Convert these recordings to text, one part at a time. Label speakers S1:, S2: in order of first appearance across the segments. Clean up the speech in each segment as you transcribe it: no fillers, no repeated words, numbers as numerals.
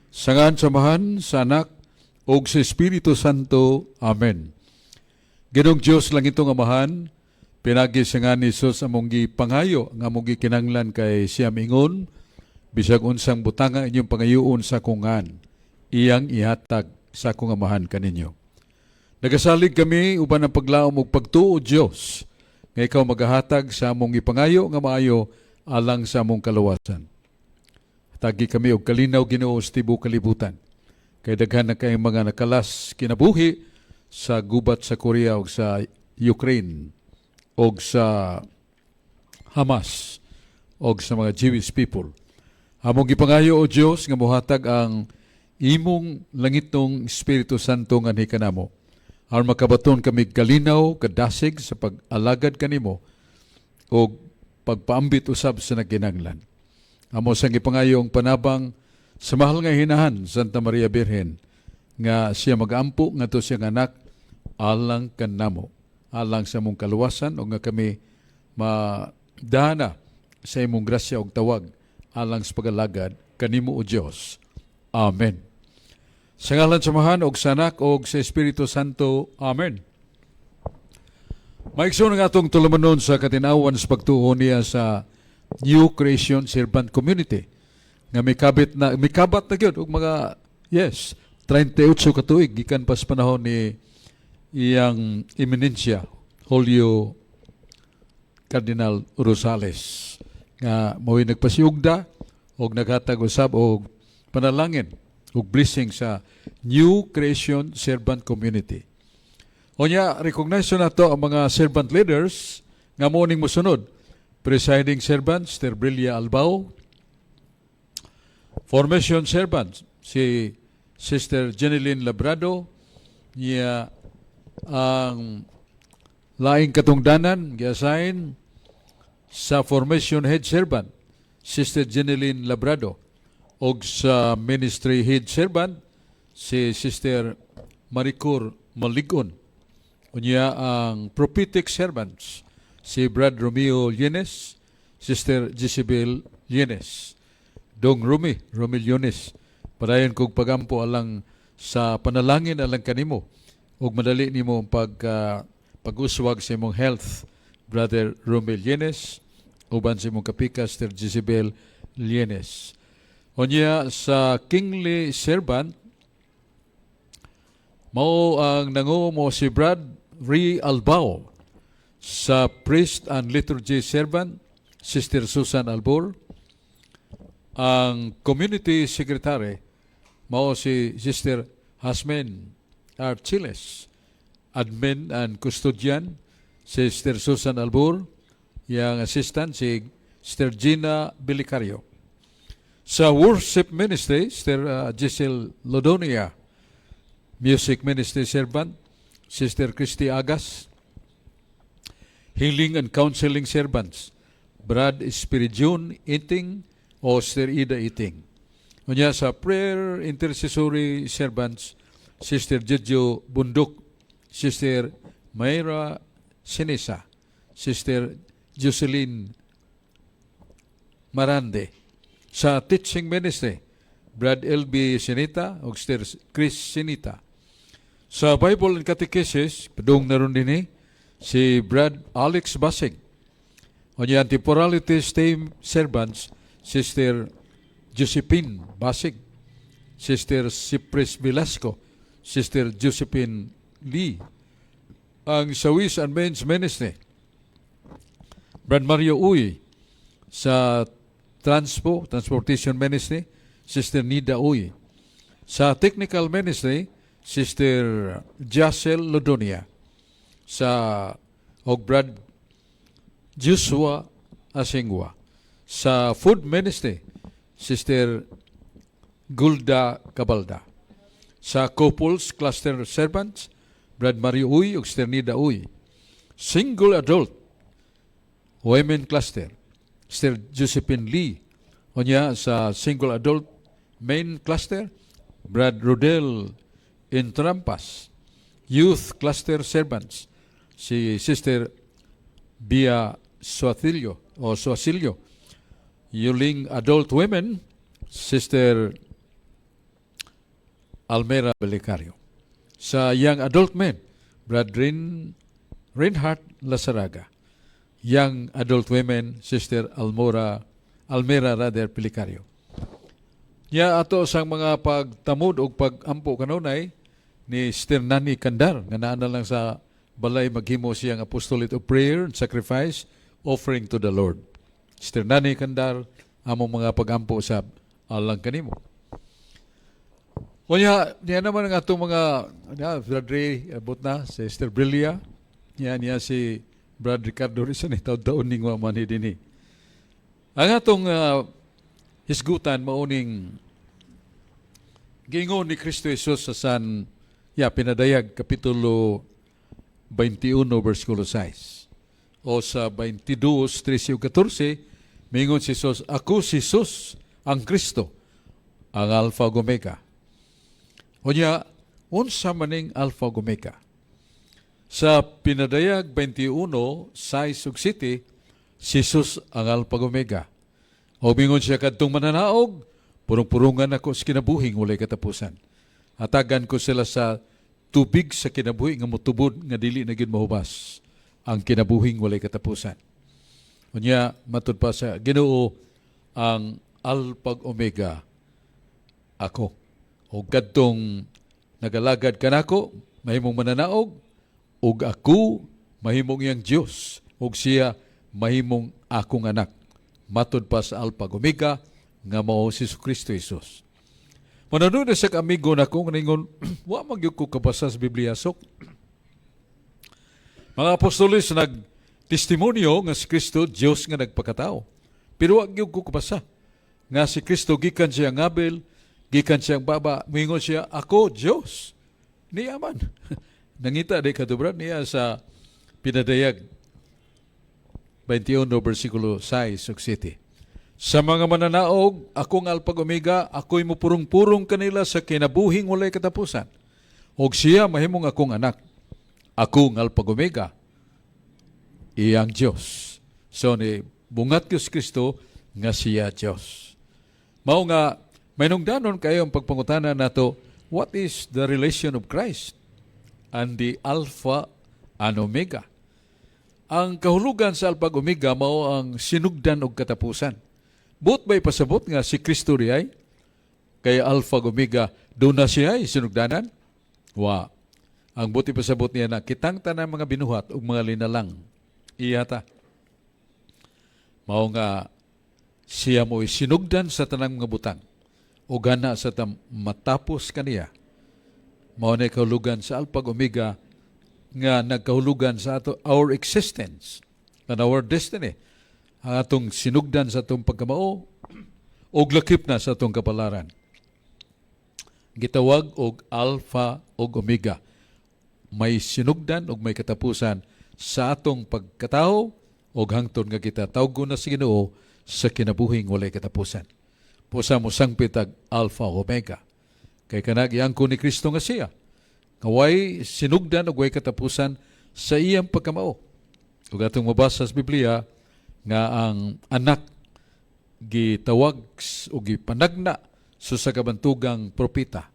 S1: Sa ngalan sa Amahan, sa Anak, ug sa Espiritu Santo. Amen. Ginoong Diyos langitong Amahan, pinagi sa ngalan ni Jesus among gipangayo nga among gikinanglan kay siya mingon, bisag unsang butanga inyong pangayuon sa akong ngan, iyang ihatag sa akong Amahan kaninyo. Nagasalig kami uban ang paglaom ug pagtuo, Dios, nga ikaw magahatag sa among ipangayo nga maayo alang sa among kaluwasan. Tagi kami og kalinaw, Ginoo, sa tibuok kalibutan. Kay daghan na kayong mga nakalas kinabuhi sa gubat sa Korea ug sa Ukraine og sa Hamas og sa mga Jewish people. Among gipangayo, o Dios, nga mohatag ang imong langitnong Espiritu Santo nganhi kanamo aron makabaton kami kalinaw kadasig sa pag-alagad kanimo og pagpaambit usab sa nagkinanglan. Amo sang gipangayo ang panabang sa mahal nga hinahan, Santa Maria Birhen, nga siya magampo ngadto siyang anak alang kanamo, alang sa among kaluwasan o nga kami madana sa imong grasya og tawag alang sa pag-alagad kanimo, o Dios. Amen. Sa ngalan sa Amahan og sa Anak og sa Espiritu Santo. Amen. Maigsoon, ang atong tulumanon sa katinawan sa pagtuo niya sa New Creation Servant Community nga mikabit na mikabat na gyud og mga, yes, 38 ka tuig gikan pa sa panahon ni iyang eminensya Julio Cardinal Rosales nga mo'y nagpasiugda og naghatag usab og panalangin ug blessing sa New Creation Servant Community. Unya, recognize nato ang mga servant leaders nga mo ning mosunod. Presiding servant, Sister Brilia Albao. Formation servant, si Sister Jeneline Labrado. Niya ang laing katungdanan gi-assign sa formation head servant, Sister Jeneline Labrado, og sa ministry head servant, si Sister Maricor Maligon. Unya ang prophetic servants, si Brad Romeo Llenes, Sister Jezebel Llenes. Dong Rumi, Romeo Llenes. Padayon kog pagampo alang sa panalangin alang kanimo ug madali nimo ang pag-uswag sa imong health, Brother Romeo Llenes, uban sa imong kapika, Sister Jezebel Llenes. Unya sa kingly servant, mao ang nanguo mo si Brad Ri Albao. Sa priest and liturgy servant, Sister Susan Albor. Ang community secretary mao si Sister Hasmin Archiles. Admin and custodian, Sister Susan Albor. Yang assistant si Sister Gina Bilicario. Sa worship ministry, Sister Giselle Lodonia. Music ministry servant, Sister Christy Agas. Healing and counseling servants, Brad Spiridion Iting o Sister Ida Iting. Unya sa prayer intercessory servants, Sister Jojo Bundok, Sister Mayra Sinisa, Sister Jocelyn Marande. Sa teaching ministry, Brad L.B. Sinita o Sister Chris Sinita. Sa Bible and Catechesis, padung naron dinhi, si Brad Alex Basig. Unya temporality team servants, Sister Josephine Basig, Sister Cypress Velasco, Sister Josephine Lee. Ang sa Ways and Means Ministry, Brad Mario Uy. Sa Transportation Ministry, Sister Nida Uy. Sa Technical Ministry, Sister Jacel Lodonia. Sa og Brad Joshua Asingwa. Sa Food Ministry, Sister Gulda Cabalda. Sa Couples Cluster Servants, Brad Mario Uy ug Sister Nida Uy. Single Adult Women Cluster, Sister Josephine Lee. Unya sa Single Adult Main Cluster, Brad Rodel Intrampas. Youth Cluster Servants, si Sister Bia Suasilio o Suasilio. Yuling Adult Women, Sister Almera Belicario. Sa Young Adult Men, Brad Reinhardt Lasaraga. Young Adult Women, Sister Almera rather Pelicario. Nya ato sang mga pagtamod og pagampo kanunay ni Sister Nani Kandar nga naa na lang sa balay, maghimo siyang apostolate of prayer and sacrifice offering to the Lord. Sister Nani Kandar, among mga pagampo sa alang kanimo. Unya, niya naman ang atong mga niya, Brad Ray, abot na, si Sister Brilia, niya niya si Brad Ricardo Rizal, ni taon ning wa man ni dinhi. Ang atong hisgutan mauning giingon ni Kristo Jesus sa San ya Pinadayag kapitulo 21 bersikulo 6 o sa 22, 13 ug 14, mingon si Jesus, "Ako si Jesus ang Kristo, ang Alpha ug Omega." Unya, unsa maning Alpha ug Omega? Sa Pinadayag 21, 6 ug 7, si Jesus ang Alpha ug Omega. O mingon siya, "Kadtong mananaog, purong-purungan ako sa kinabuhing walay katapusan. Hatagan ko sila sa tubig sa kinabuhi nga mutubod nga dili na gyud mahubas," ang kinabuhing walay katapusan. Unya, matud pa sa Ginoo, ang Alpha ug Omega ako. O kadtong nagalagad kanako, mahimong mananaog, ug ako mahimong iyang Dios, ug siya mahimong akong anak. Matud pa sa Alpha ug Omega nga mao si Kristo Jesus. Mananood na sa amigo nako nga ningon, "Wa man gyud ko kabasa sa Biblia sok. Mga apostoles nag testimonyo nga si Kristo Dios nga nagpakatao. Pero wa gyud ko kabasa nga si Kristo gikan siya ang Abel, gikan siya ang baba, moingon siya, 'Ako Dios.' Niya man." Nangita di kadubran niya sa Pinadayag 21 versikulo 6 ug 7. "Sa mga mananaog, akong Alpha ug Omega, ako'y mupurong-purong kanila sa kinabuhing walay katapusan. Og siya mahimong akong anak. Ako ang Alpha ug Omega, iyang Diyos." So ni bungat si Kristo nga siya Diyos. Mao nga mahinungdanon kayo ang pagpangutana nato, what is the relation of Christ and the Alpha and Omega? Ang kahulugan sa Alpha ug Omega mao ang sinugdan og katapusan. Buot ba ipasabot nga si Kristo diay kay Alpha ug Omega, doon na siya ay sinugdanan? Wa. Ang buot ipasabot niya na kitang tanang mga binuhat ug mga linalang iya ta. Mao nga siya mo sinugdan sa tanang mga butang o gana sa tam matapos kaniya. Mao na kahulugan sa Alpha ug Omega nga nagkahulugan sa ato our existence and our destiny. Ang atong sinugdan sa atong pagkamao og lakip na sa atong kapalaran. Gitawag og Alpha ug Omega. May sinugdan ug may katapusan sa atong pagkatao og hangtod nga kita tawgon na sa Ginoo sa kinabuhing walay katapusan. Pusa mo sangpit ag Alpha Omega. Kay kanag iangko ni Kristo nga siya nga way sinugdan ug way katapusan sa iyang pagkamao. Ug atong mabasa sa Biblia nga ang anak gitawag o gipanagna sa kabantugang propeta.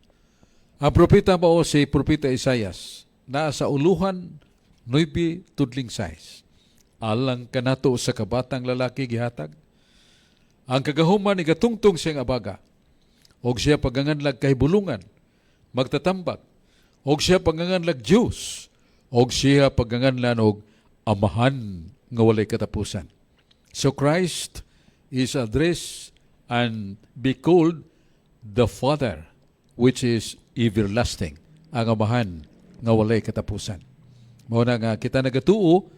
S1: Ang propeta mao si Propeta Isayas, naa sa Uluhan 9 tudling 6. Alang kanato sa kabatang lalaki gihatag. Ang kagahuman igatungtong siyang abaga. Og siya paganganlag kahibulungan, magtatambag. Og siya paganganlag Diyos. Og siya paganganlan og Amahan nga walay katapusan. So Christ is addressed and be called the Father, which is everlasting, ang Amahan nga walay katapusan. Mao na nga kita nagatuo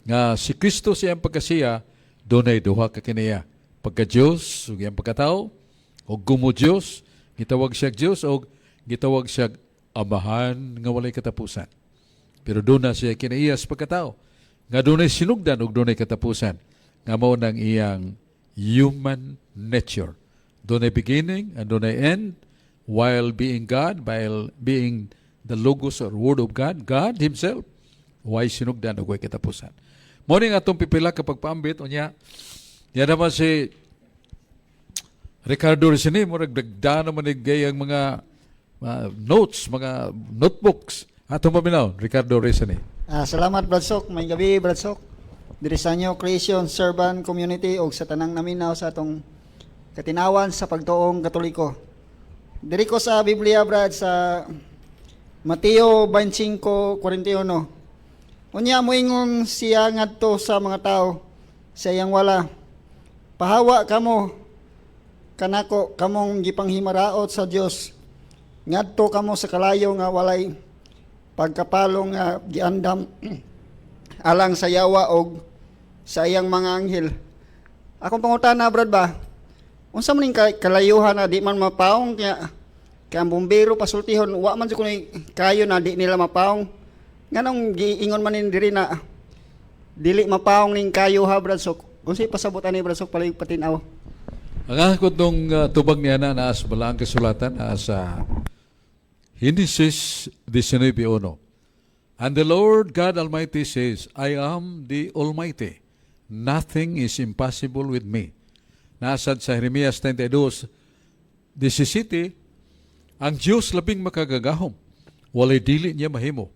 S1: nga si Kristo siyang pagkasiya, dunay duha ka kiniya. Pagka Diyos, ug iyang pagkatao, ug gumo Diyos, gitawag siya Diyos, og gitawag siya Amahan nga walay katapusan. Pero doon na siya kinaiya sa pagkatao, nga dunay sinugdan ug dunay katapusan, nga mao nang iyang human nature. Dunay beginning and dunay end, while being God, while being the Logos or Word of God, God Himself, way sinugdan ug way katapusan. Mao ning atong pipila ka pagpaambit, unya, niya naman si Ricardo Resini, murag dagda naman ang mga Notes, mga notebooks. Atong paminaw, Ricardo Rezane.
S2: Salamat, Brad Sok. Maayong gabii, Brad Sok. Diri sa inyo Creation Servant Community og sa tanang naminaw sa atong katinawan sa pagtuong Katoliko. Diri ko sa Biblia, Brad, sa Mateo 25:41. Unya moingon siya ngadto sa mga tao sa iyang wala: "Pahawa kamo kanako, kamong gipanghimaraot sa Dios. Ngadto kamo sa kalayo nga walay pagkapalong nga giandam alang sa yawa og sa iyang mga anghel." Akong pangutana, Brad, ba? Unsa man ning kalayuhan na di man mapaong kaya kay ang bumbero pasultihon wa man jud kunoy kayo na di nila mapaong? Nganong giingon man nin diri na dili mapaong ning kayo ha, Brad Sok? Unsay pasabot ani, Brad Sok, palihog patinaw?
S1: Ang akong tong tubag niya na naa sa balaang kasulatan, naa sa Genesis 19:1. "And the Lord God Almighty says, 'I am the Almighty. Nothing is impossible with me.'" Nasad sa Jeremias 32:17, ang Diyos labing makagagahom. Walay dili niya mahimo.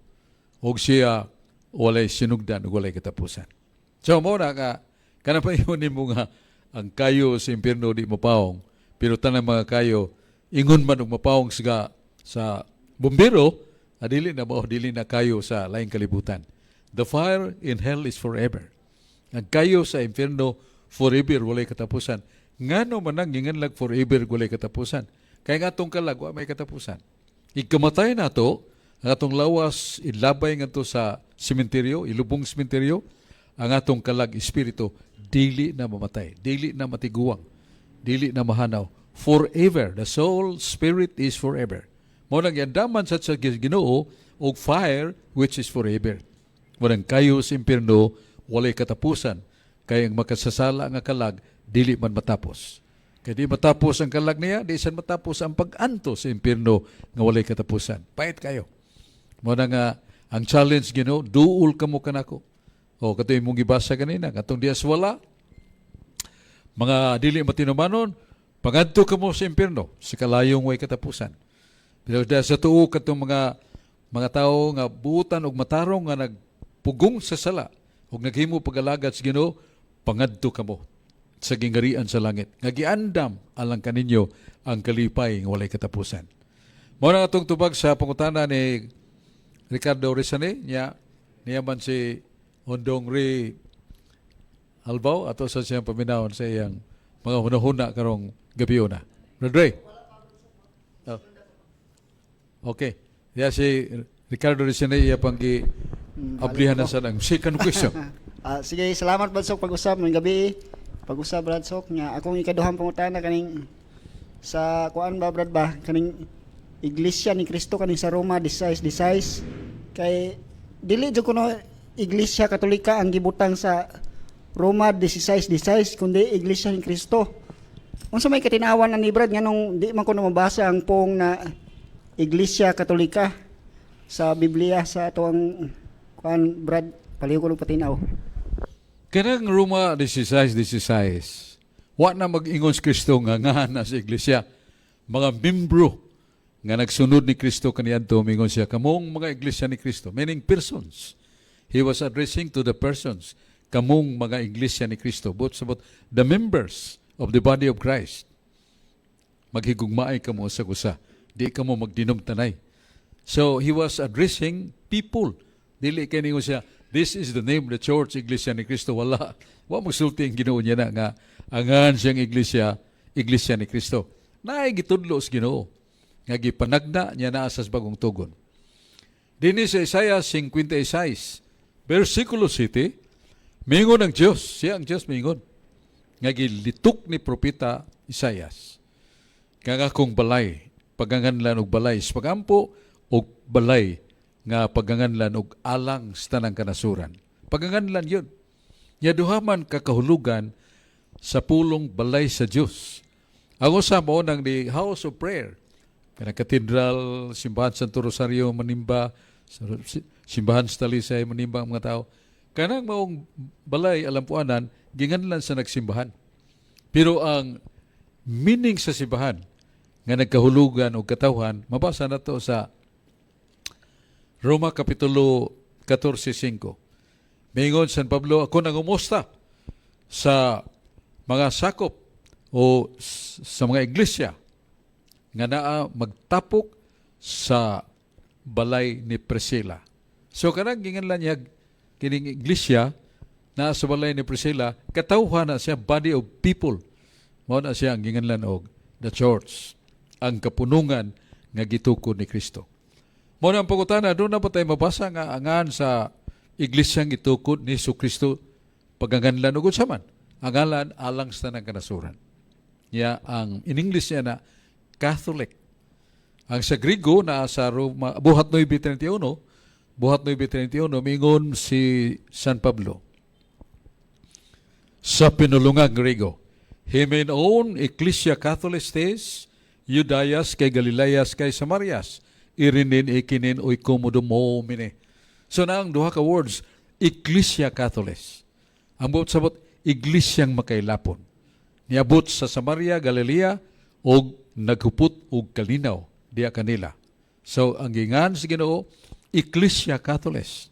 S1: Og siya walay sinugdan ug walay katapusan. So mao na ka kana pa ingon nimo nga ang kayo sa impierno di mapaong, pero tanang mga kayo ingon man og mapaong sa bumbero, dili na mao, dili na kayo sa laing kalibutan. The fire in hell is forever. Ang kayo sa impierno forever, walay katapusan. Ngano man ang ginganlag forever, walay katapusan? Kay nga atong kalag wa may katapusan. Ikamatay nato, ang atong lawas ilabay ngadto sa sementeryo, ilubong sementeryo, ang atong kalag espiritu dili na mamatay, dili na matiguang, dili na mahanaw. Forever, the soul spirit is forever. Mao nang giandaman sa Ginoo og fire which is forever. Mao nang kayo sa impierno walay katapusan kay ang makasasala nga kalag dili man matapos. Kay di matapos ang kalag niya, di sad matapos ang pag-anto sa impierno nga walay katapusan. Pait kayo. Mao na nga ang challenge Ginoo, duol kamo kanako. O kato imong gibasa kanina, katong dias wala mga dili matinumanon, pangadto kamo sa impierno, sa kalayong way katapusan. Pero diha sa tuo katong mga tawo nga buutan og matarong nga nagpugong sa sala ug naghimo pag-alagad sa Ginoo, pangadto kamo sa gingarian sa langit nga giandam alang kaninyo ang kalipay nga walay katapusan. Mao na atong tubag sa pangutana ni Ricardo Rizane niya, niya man si Ondong Ray Albaw ato sa siyang paminawon sa iyang mga hunahuna karong gabi na. Brad Ray. Oh. Okay. Ya si Ricardo Rizane iya pang gi ablihan na sa ang second question.
S2: Sige, salamat, Brad Sok, pag-usab ng gabi. Pag-usab, Brad Sok, nga akong ikaduhang pangutana kaning sa kuan ba, Brad, ba, kaning Iglesia ni Cristo kaning sa Roma 16:16, kay dili jud kuno Iglesia Katolika ang gibutang sa Roma 16:16 kundi Iglesia ni Cristo. Unsa may katinawan ani, Brad, nganong di man ko mabasa ang pong na Iglesia Katolika sa Biblia sa atoang kuan, Brad? Palihog ko patinaw.
S1: Kanang Roma 16:16, wa na mag-ingon si Kristo nga nga na sa iglesia. Mga membro nga nagsunod ni Kristo kaniadto, mingon siya, "Kamong mga iglesia ni Kristo," meaning persons. He was addressing to the persons. Kamong mga iglesia ni Kristo, both about the members of the body of Christ. Maghigugmaay kamo sa usa. Di kamo magdinumtanay. So he was addressing people. Dili kay ningon siya, "This is the name of the church, Iglesia ni Cristo." Wala. Wa magsulti ang Ginoo niya na nga angan siyang iglesia, Iglesia ni Cristo. Naay gitudlo sa Ginoo nga gipanagna niya naa sa bagong tugon. Dinhi sa Isaiah 56, versikulo 7, mingon ang Diyos, siya ang Diyos mingon, nga gilitok ni Propeta Isaias. Kang akong balay, paganganlan og balay sa pagampo, og balay nga paganganlan og alang sa tanang kanasuran. Paganganlan yun. Nya duha man kakahulugan sa pulong balay sa Dios. Ang usa mao nang the house of prayer. Kanang katedral, simbahan Santo Rosario manimba, simbahan sa Talisay manimba ang mga tao. Kanang maong balay alampuanan ginganlan sa nagsimbahan. Pero ang meaning sa simbahan nga nagkahulugan og katawhan, mabasa nato sa Roma Kapitulo 14:5. Mingon San Pablo, "Ako nangumusta sa mga sakop o sa mga iglesia nga naa magtapok sa balay ni Priscilla." So kanang ginganlan niya kining iglesia naa sa balay ni Priscilla, katawhan na siya, body of people. Mao na siya ang ginganlan og the church, ang kapunungan nga gitukod ni Kristo. Mao na ang pangutana, duna ba tayo mabasa nga angan sa iglesyang gitukod ni Kristo paganganlan ug unsa man? Ang ngalan alang sa tanang kanasuran. Ya ang in English niya na Catholic. Ang sa Grigo na sa Roma, Buhat 9:31, Buhat 9:31, mingon si San Pablo sa pinulungang Grigo, "Hemen on Ecclesia Catholistes, Judaias kay Galileas kay Samarias, irinin ikinin oikodomomene." So na ang duha ka words, Ecclesia Catholis. Ang buot sabot, iglesyang makailapon. Niabot sa Samaria, Galilea, og naghupot og kalinaw diya kanila. So ang gingan sa Ginoo, Ecclesia Catholis.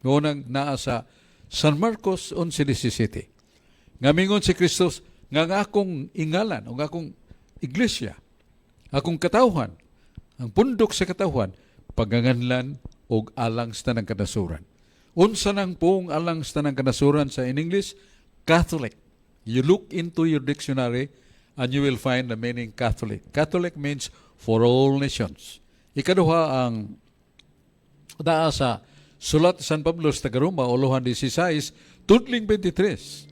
S1: Ngunang naa sa San Marcos 11:17. Nga mingon si Kristus nga ang akong ingalan o ang akong iglesia, akong katawhan, ang pundok sa katawhan, paganganlan og alang sa tanang kanasuran. Unsa nang pong alang sa tanang kanasuran sa in English? Catholic. You look into your dictionary and you will find the meaning Catholic. Catholic means for all nations. Ikaduha, ang naa sa sulat San Pablo sa taga-Roma, uluhan 16, tudling 23,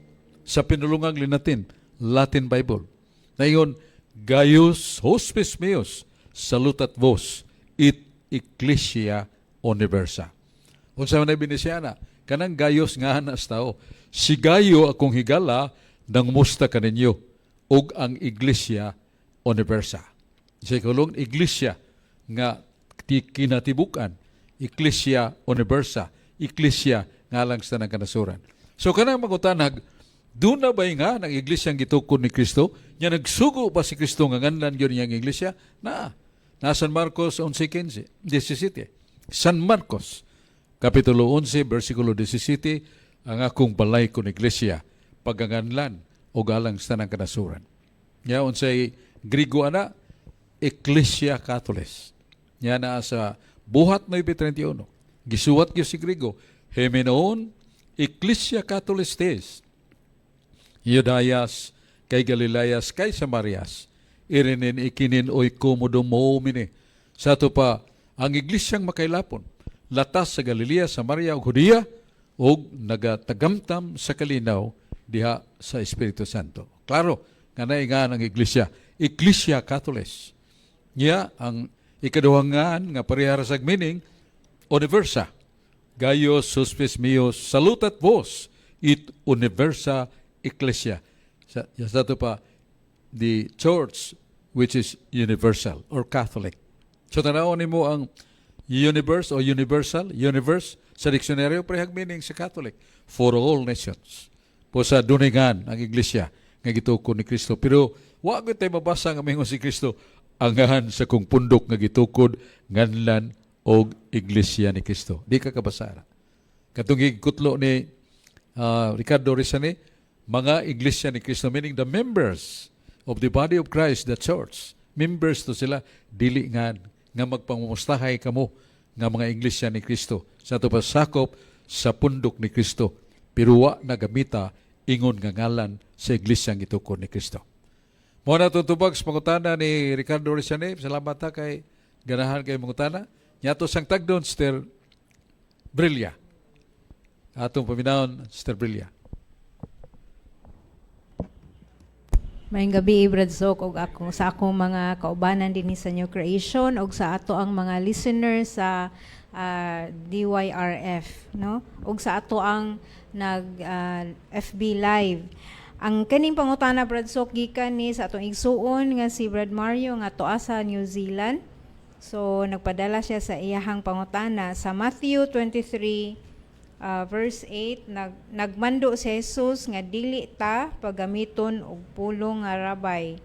S1: sa pinulungang Linatin, Latin Bible. Naingon, "Gaius hospes meus salutat vos et ecclesia universa." Unsa man ay binisiana? Kanang Gaius nga anak sa tao. Si Gayo akong higala nangumusta kaninyo ug ang iglesia universa. Sa ikulong iglesia nga kinatibukan, Ecclesia universa, iglesia nga alang sa tanang kanasuran. So kanang mangutanag, duna ba nga ng iglesia ang gitukod ni Kristo? Nya nagsugo ba si Kristo nga nganlan gyud niyang iglesia? Na. Na San Marcos 11:15, 17. San Marcos Kapitulo 11, versikulo 17, "Ang akong balay kun iglesia, paganganlan og alang sa tanang kanasuran." Nya unsay Grigo ana? Ecclesia Catholis. Nya naa sa Buhat 9:31. Gisuwat gyud si Grigo, "Hemenon Ecclesia Catholistes, Judaias kay Galileas kay Samarias, irinin ikinin oikodomomene." Sa ato pa, ang iglesyang makailapon, latas sa Galilea, Samaria ug Judea, ug nagatagamtam sa kalinaw diha sa Espiritu Santo. Klaro, nga naingan ang iglesia, Ecclesia Catholis. Niya ang ikaduhangan nga parehara sa meaning, universa. "Gaius hospes meus salutat vos et universa ecclesia." Sa ato pa, the church which is universal or Catholic. So tanawon nimo ang universe o universal, universe sa diksyonaryo, parehag meaning sa Catholic, for all nations. Po sa duningan ang iglesia nga gitukod ni Kristo. Pero wa gyud tay mabasa nga mingon si Kristo, "Angahan sa kong pundok nga gitukod nganlan og iglesia ni Kristo." Di ka kabasa ra. Katong gikutlo ni Ricardo Rizani, mga iglesia ni Kristo, meaning the members of the body of Christ, the church. Members to sila, dili nga nga magpangumustahay kamo nga mga iglesia ni Kristo. Sa ato pasakop sa pundok ni Kristo. Pero wa nagamita ingon nga ngalan sa iglesia nga gitukod ni Kristo. Mao na tutubag sa pangutana ni Ricardo Rizani. Salamat ta kay ganahan kay mangutana. Nyato sang tagdon, Sister Brilla. Atong paminawon, Sister Brilla.
S3: Maayong gabi, Brad Sok, ug ako sa akong mga kaubanan dinhi sa New Creation ug sa ato ang mga listeners sa DYRF, no, ug sa ato ang nag FB Live. Ang kaning pangutana, Brad Sok, gikan ni sa atong igsuon nga si Brad Mario nga tuwa sa New Zealand. So nagpadala siya sa iyahang pangutana sa Matthew 23 verse 8, nagmando si Jesus nga dili ta paggamiton og pulong nga rabay.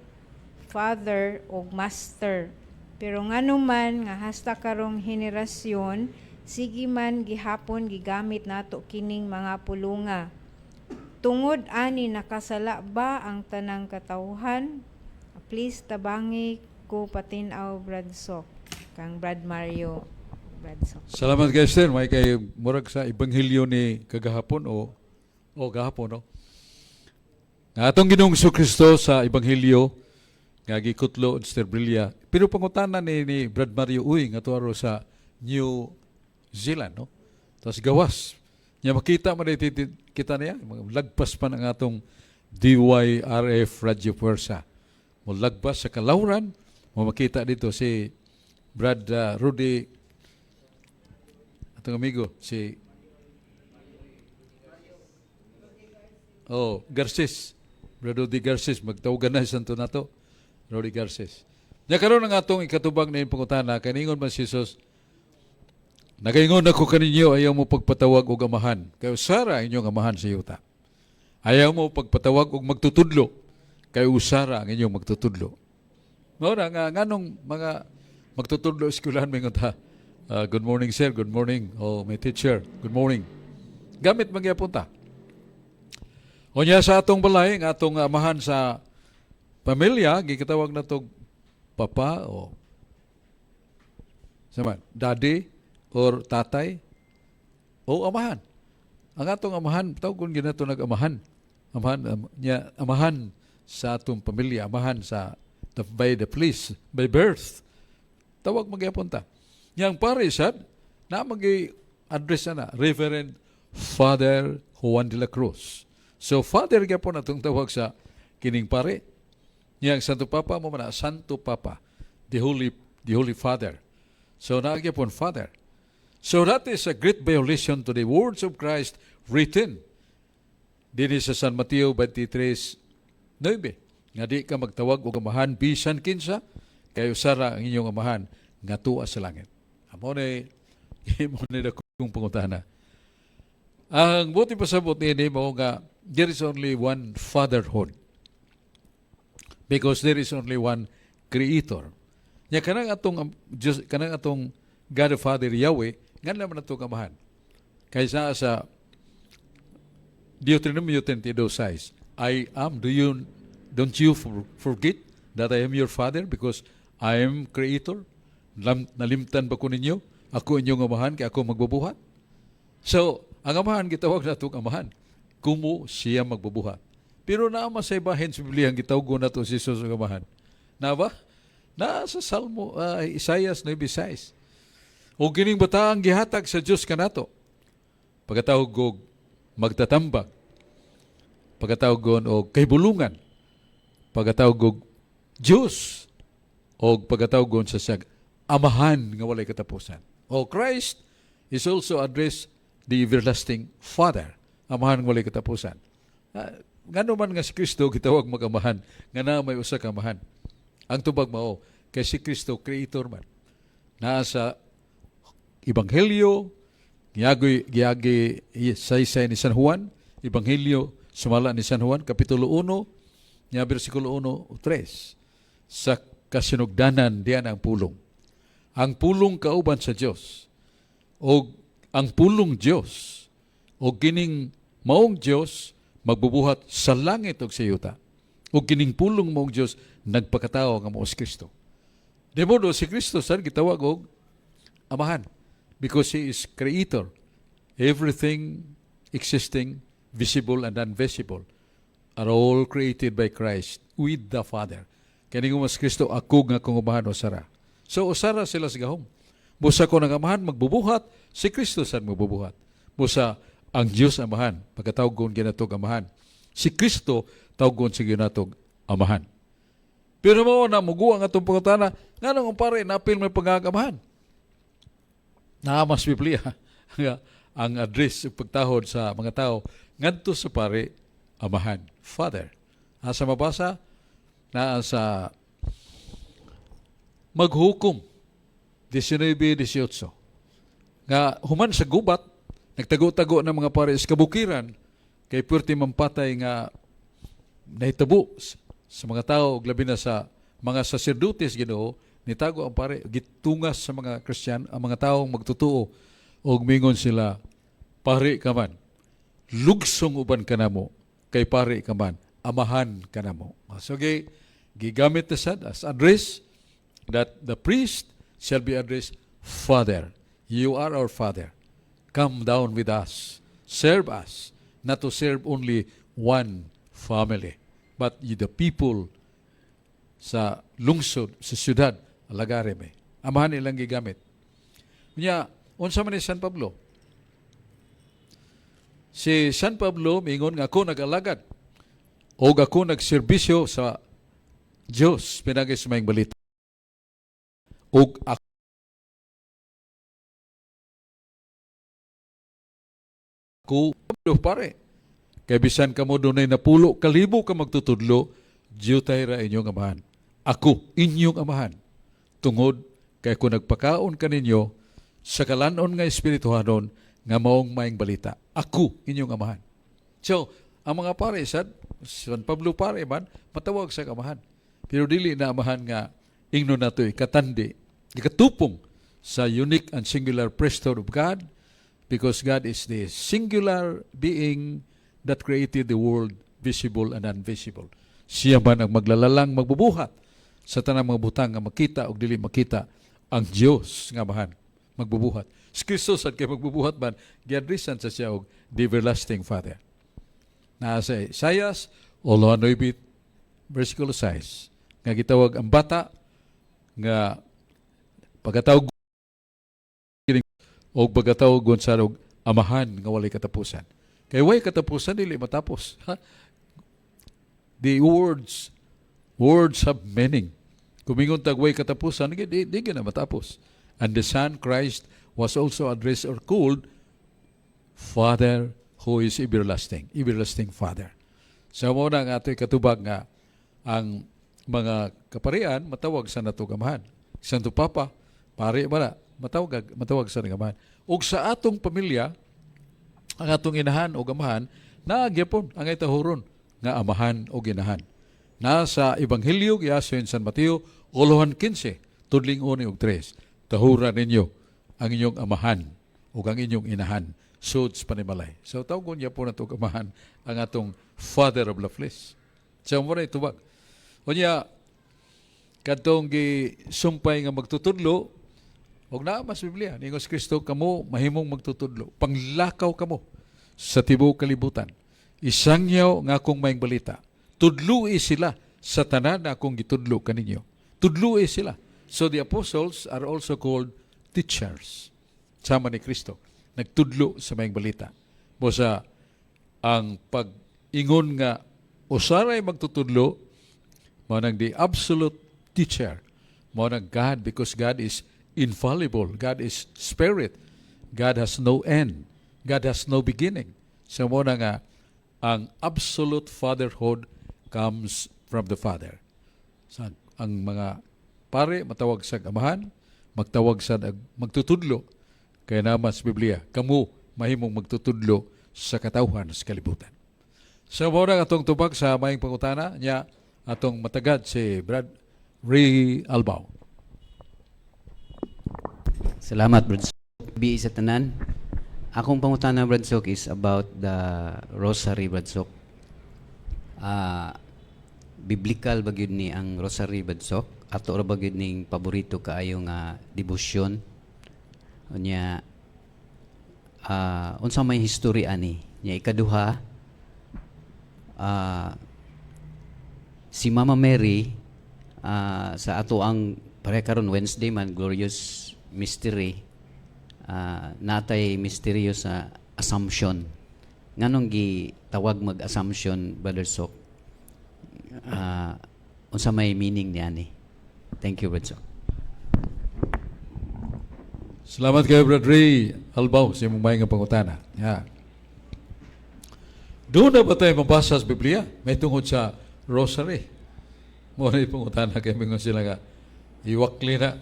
S3: father ug master. Pero ngano man nga hasta karong henerasyon sige man gihapon gigamit nato kining mga pulunga? Tungod ani, nakasala ba ang tanang katawhan? Please tabangi ko patin-aw, Brad Sok. Kang Brad Mario, Brad Sok.
S1: Salamat kay Esther. May kay murag sa ebanghelyo ni kagahapon o gahapon, no. Nga atong Ginoong Kristo sa ebanghelyo nga gikutlo Esther Brilla. Pero pangutana ni Brad Mario Uy nga tuaro sa New Zealand, no. Tapos gawas. Nya makita man kita niya, lagpas pa ng atong DYRF Radio Fuerza. Mo lagpas sa kalawran, mo makita dito si Brad Rudy, atong amigo si, oh, Garces. Brad Rudy Garces, magtawagan na santo nato. Rudy Garces. Nya karon ang atong ikatubang na pangutana, kaningon man si Jesus, "Nagaingon ako kaninyo, ayaw mo pagpatawag og amahan. Kay usara inyong amahan sa yuta. Ayaw mo pagpatawag og magtutudlo. Kay usara ang inyong magtutudlo." Mao na nga nganong mga magtutudlo eskwelahan mingon ta, "Good morning, sir, good morning. Oh, my teacher, good morning." Gamit man gyapon ta. Unya sa atong balay, ang atong amahan sa pamilya, gikatawag na tog papa o sama, daddy or tatay o amahan. Ang atong amahan, tawag ginato nag-amahan. Amahan, niya, amahan sa atong pamilya, amahan sa the, by the police, by birth. Tawag magyapon ta. Yang pare sad, na magi address na, Reverend Father Juan de la Cruz. So Father gyapon atong tawag sa kining pare. Yang Santo Papa mo man na, Santo Papa, the Holy Father. So naa gyapon Father. So that is a great violation to the words of Christ written dinhi sa San Mateo 23:9 nga di ka magtawag og amahan bisan kinsa kay usara ang inyong amahan nga tuwa sa langit. Amo ni imo ni dakong pangutana. Ang buti pasabot niini mao nga there is only one fatherhood because there is only one creator. Nya kanang atong Diyos, kanang atong God the Father Yahweh, nga naman atong amahan. Kaysa sa Deuteronomio 22:6, "I am, don't you forget that I am your father because I am creator? Nalimtan ba ko ninyo? Ako inyong amahan kay ako magbubuhat." So, ang amahan gitawag na itong amahan. Kumo siya magbubuhat. Pero naa sa ibahin sa Biblia ang gitawag na to si Jesus ang amahan. Na ba? Na sa Salmo, Isaias 9:6. O kining bataang gihatag sa Dios kanato. Pagkatawag og magtatambag. Pagkatawag og kahibulungan. Pagkatawag og Dios o pagkatawag sa siyag amahan nga walay katapusan. O Christ is also addressed the everlasting Father, amahan nga walay katapusan. Ngano man nga si Kristo gitawag mag-amahan nga naa may usa ka amahan? Ang tubag mao kay si Kristo creator man. Naa sa Ebanghelyo giagi giagi saysay ni San Juan, Ebanghelyo sumala ni San Juan kapitulo 1 nya bersikulo 1 o 3, sa kasinugdanan diyan ang pulong. Ang pulong kauban sa Dios o ang pulong Dios, o kining maong Dios magbubuhat sa langit ug sa yuta. O kining pulong maong Dios nagpakatao nga mao si Kristo. De modo si Kristo sad gitawag og amahan because he is creator. Everything existing, visible and invisible, are all created by Christ with the Father. Kani mas Kristo, "Ako nga akong amahan usara." So usara sila sa gahom. Busa ko ng amahan magbubuhat, si Kristo sad magbubuhat. Busa ang Dios amahan, pagkatawgon ginatog amahan. Si Kristo tawgon sa ginatog amahan. Pero mao na muguwa ang atong pangutana, nganong ang pare napil may pangagamahan? Naa mas Biblia nga ang address ug pagtahod sa mga tao ngadto sa pare amahan, Father. Asa mabasa? Naa sa Maghukom 19:18 nga human sa gubat nagtago-tago ng mga pare sa kabukiran kay puwerte mampatay nga nahitabo sa mga tao ug labi na sa Mga saserdotes Ginoo nitago ang pare, gitungas sa mga Kristiyan ang mga taong magtutuo og mingon sila, "Pare ka man, lugsong uban ka namo kay pare ka man, amahan ka namo." So gigamit na sad as address that the priest shall be addressed father. You are our father. Come down with us. Serve us. Not to serve only one family, but the people sa lungsod, sa syudad, alagare mi. Amahan ilang gigamit. Nya, unsa man ni San Pablo? Si San Pablo mingon nga ako nag-alagad o ako nagserbisyo sa Dios pinagi sa maayong balita. Og ako pare. Kay bisan kamo dunay 10,000 ka magtutudlo, diyutay ra inyong amahan. Ako inyong amahan. Tungod kay kung nagpakaon kaninyo sa kalanon nga espirituhanon nga maong maayong balita. Ako inyong amahan. So, ang mga pare sad, San Pablo pare man, matawag sa amahan. Pero dili na amahan nga ingnon nato ikatandi, ikatupong sa unique and singular priesthood of God, because God is the singular being that created the world, visible and invisible. Siya man ang maglalalang magbubuhat sa tanang mga butang nga makita o dili makita, ang Dios nga amahan magbubuhat. Si Kristo sad kay magbubuhat man, giadresan sa siya og the everlasting Father. Naa sa Isaias 9 versikulo 6 nga gitawag ang bata nga pagkatawag og pagkatawag sa og amahan nga walay katapusan. Kay way katapusan, dili matapos. Ha? The words have meaning. Kung mingon tag way katapusan, di na matapos. And the Son Christ was also addressed or called Father who is everlasting, everlasting Father. So mao na nga ato'y katubag nga ang mga kaparian matawag sa natong amahan. Santo Papa, pare ba na, matawag sa amahan. Ug sa atong pamilya, ang atong inahan o amahan, naa gyapon ang itahuron nga amahan o ginahan. Nasa Ebanghelyo giason San Mateo, olohan 15, tudling 1 ug 3. Tahura ninyo ang inyong amahan ug ang inyong inahan sud sa panimalay. So tawgon niya po nato amahan ang atong father of the flesh. So mao na itubag. Unya kadtong gisumpay nga magtutudlo og naa mas Biblia ningon si Kristo, "Kamo mahimong magtutudlo, panglakaw kamo sa tibuok kalibutan, isangyaw nga akong maayong balita, tudloi sila sa tanan na akong gitudlo kaninyo." Tudloi sila. So the apostles are also called teachers, sama ni Kristo nagtudlo sa maayong balita. Busa ang pag-ingon nga usaray magtutudlo mao nang the absolute teacher, mao nang God, because God is infallible. God is spirit. God has no end. God has no beginning. So mao na nga ang absolute fatherhood comes from the Father. Sa ang mga pare matawag sa amahan, magtawag sa magtutudlo kay naman sa Biblia, "Kamo mahimong magtutudlo sa katawhan sa kalibutan." So mao na atong tubag sa maayong pangutana niya atong matagad si Brad Ray Albao.
S4: Salamat, Brad Sok. Bi sa tanan. Akong pangutana, Brad Sok, is about the rosary, Brad Sok. Biblical ba gyud ni ang rosary, Brad Sok? Ato ra ba gyud ning paborito kaayo nga debosyon? Unya unsa may history ani? Nya ikaduha, si Mama Mary, sa ato ang pare karon Wednesday man, Glorious Mystery, natay misteryo sa Assumption. Nganong gitawag mag Assumption, Brother Sok? Unsa may meaning niya ni? Thank you, Brother Sok.
S1: Salamat kayo, Brad Ray Albao, sa imong maayong pangutana. Yeah. Doon na ba tayo mabasa sa Biblia? May tungod sa rosary. Mao na pangutana kay mingon sila nga iwakli na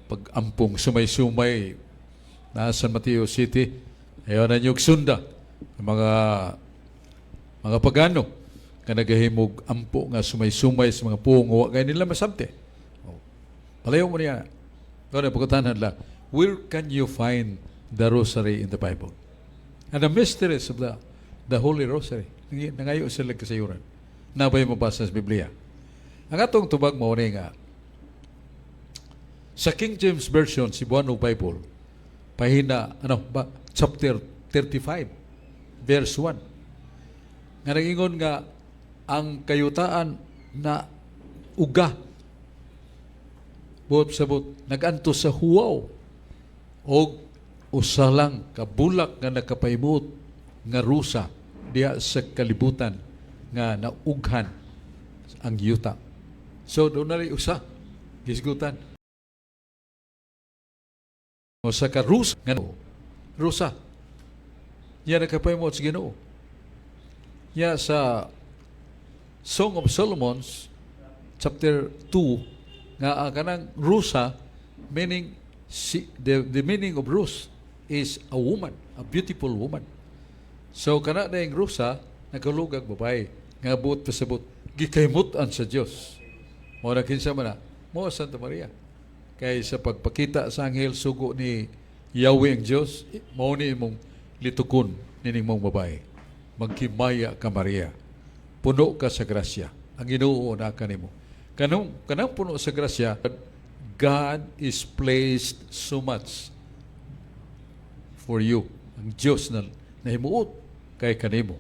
S1: pag-ampong sumay-sumay na San Mateo City. Ayaw na niyog sunda ang mga pagano. nga nagahimog ampo nga sumay-sumay sa mga puong wa kay nila masabti. Oh. Palayo mo niya. Kaya pagkatanan la, where can you find the rosary in the Bible? And the mysteries of the Holy Rosary. Nangayo sila kasayuran. Nabay mabasa sa Biblia. Ang atong tubag mo ni nga, sa King James Version, Cebuano Bible, pahina, ano, ba, chapter 35, verse 1. Nga nagingon nga, ang kayutaan na uga, buot sabot, naganto sa huwaw, og usa lang kabulak nga nakapaimut nga rusa diha sa kalibutan nga naughan ang yuta. So doon na usa gisgutan. Usa ka rusa nga rusa. Nya nakapaimut sa Ginoo. Nya sa Song of Solomon's chapter 2 nga ang kanang rusa meaning si, the meaning of rose is a woman, a beautiful woman. So kana na yung rusa nagkalugag babae nga buot pasabot gikahimut-an sa Dios. Mo na kinsa man na mo Santa Maria. Kay sa pagpakita sa anghel sugo ni Yahweh ang Dios, mao ni imong litukon nining mong babae. Maghimaya ka, Maria. Puno ka sa grasya. Ang Ginoo na kanimo. Kanang kanang puno sa grasya, God is pleased so much for you. Ang Dios na nahimuot kay kanimo.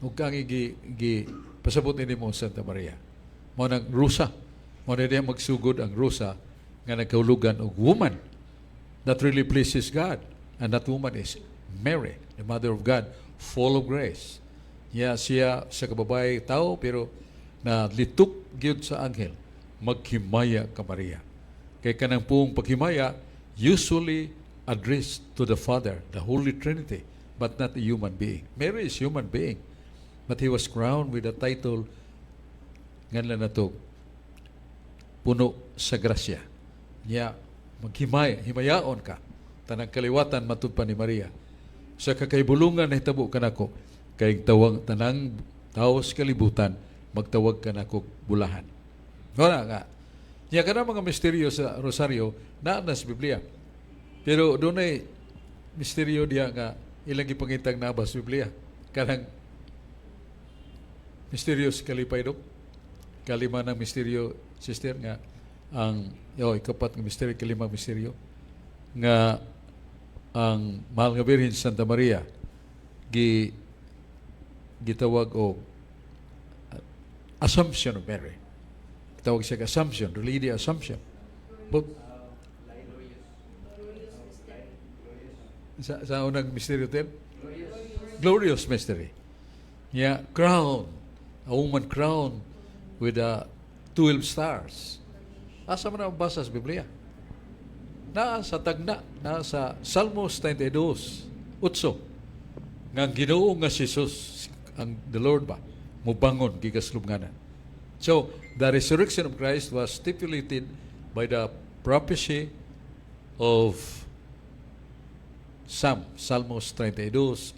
S1: Ug kang gi, gi pasabot ini mo Santa Maria. Mo nang rusa. Mo na diya magsugod ang rusa nga nagkahulugan og woman that really pleases God. And that woman is Mary, the Mother of God, full of grace. Niya siya sa kababay tao pero na litok gyud sa anghel, maghimaya ka, Maria. Kay kanang puong paghimaya usually addressed to the Father, the Holy Trinity, but not a human being. Mary is human being, but he was crowned with the title nganlan nato puno sa grasya. Niya maghimaya, himayaon ka. Tanang kaliwatan matud pa ni Maria. Sa kakaibulungan nahitabo kanako kay tawang tanang tao sa kalibutan magtawag kanako bulahan. Wala nga. Niya kana mga misteryo sa Rosario naa na sa Biblia. Pero dunay misteryo diya nga ilang gipangitang naa sa Biblia. Kanang misteryo sa kalipay dok. Kalima ng misteryo, sister, nga ang yo ikapat nga misteryo, kalimang misteryo nga ang mahal nga Birhen Santa Maria gi gitawag og Assumption of Mary. Tawag siya Assumption, the Lady Assumption. But, sa unang misteryo ten? Glorious mystery. Yeah, crown. A woman crowned with 12 stars. Asa man ang basa sa Biblia? Naa sa tagna, naa sa Salmos 32:8. Nga ang Ginoo nga si Jesus, ang the Lord ba, mubangon gikas lubnganan. So, the resurrection of Christ was stipulated by the prophecy of Psalm, Salmos 32:8,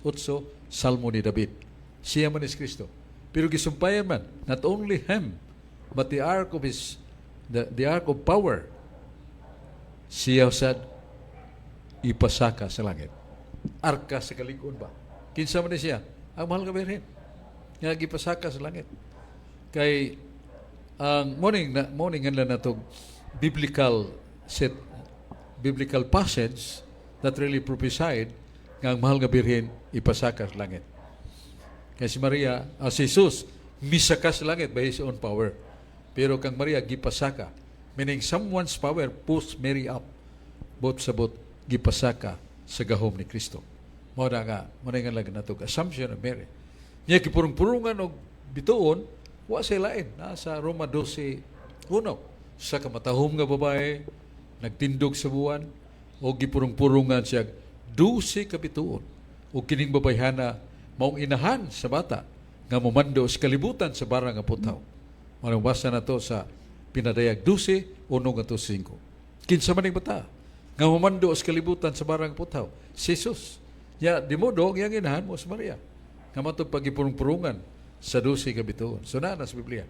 S1: Salmo ni David. Siya man is Kristo. Pero gisumpayan man, not only him, but the ark of his, the ark of power, siya sad ipasaka sa langit. Arka sa kalig-on ba? Kinsa man ni siya? Ang mahal nga Birhen. Nga gipasaka sa langit. Kay ang morning na morning nga natog biblical set, biblical passage that really prophesied nga ang mahal nga Birhen ipasaka sa langit. Kay si Maria, si Jesus, misaka sa langit by his own power. Pero kang Maria gipasaka, meaning someone's power pushed Mary up. Bot sa bot gipasaka sa gahom ni Kristo. Mao na nga, mao na nga lang nato Assumption of Mary. Niya gipurong-purungan og bituon, wa say lain. Nasa Roma 12:1. Sa kamatahom nga babae, nagtindog sa buwan, o gipurong-purungan siya 12 ka bituon. O kining babayhana maong inahan sa bata nga momando sa kalibutan sa barang nga putaw. Manong basa na to sa Pinadayag 12:1 ngadto 5. Kinsa man ning bata nga momando sa kalibutan sa barang nga putaw? Si Jesus. Ya, di mo do, ang iyang inahan mo si Maria. Nga matod pagipurong-purungan Sa 12 ka bituon. So naa na sa Biblia.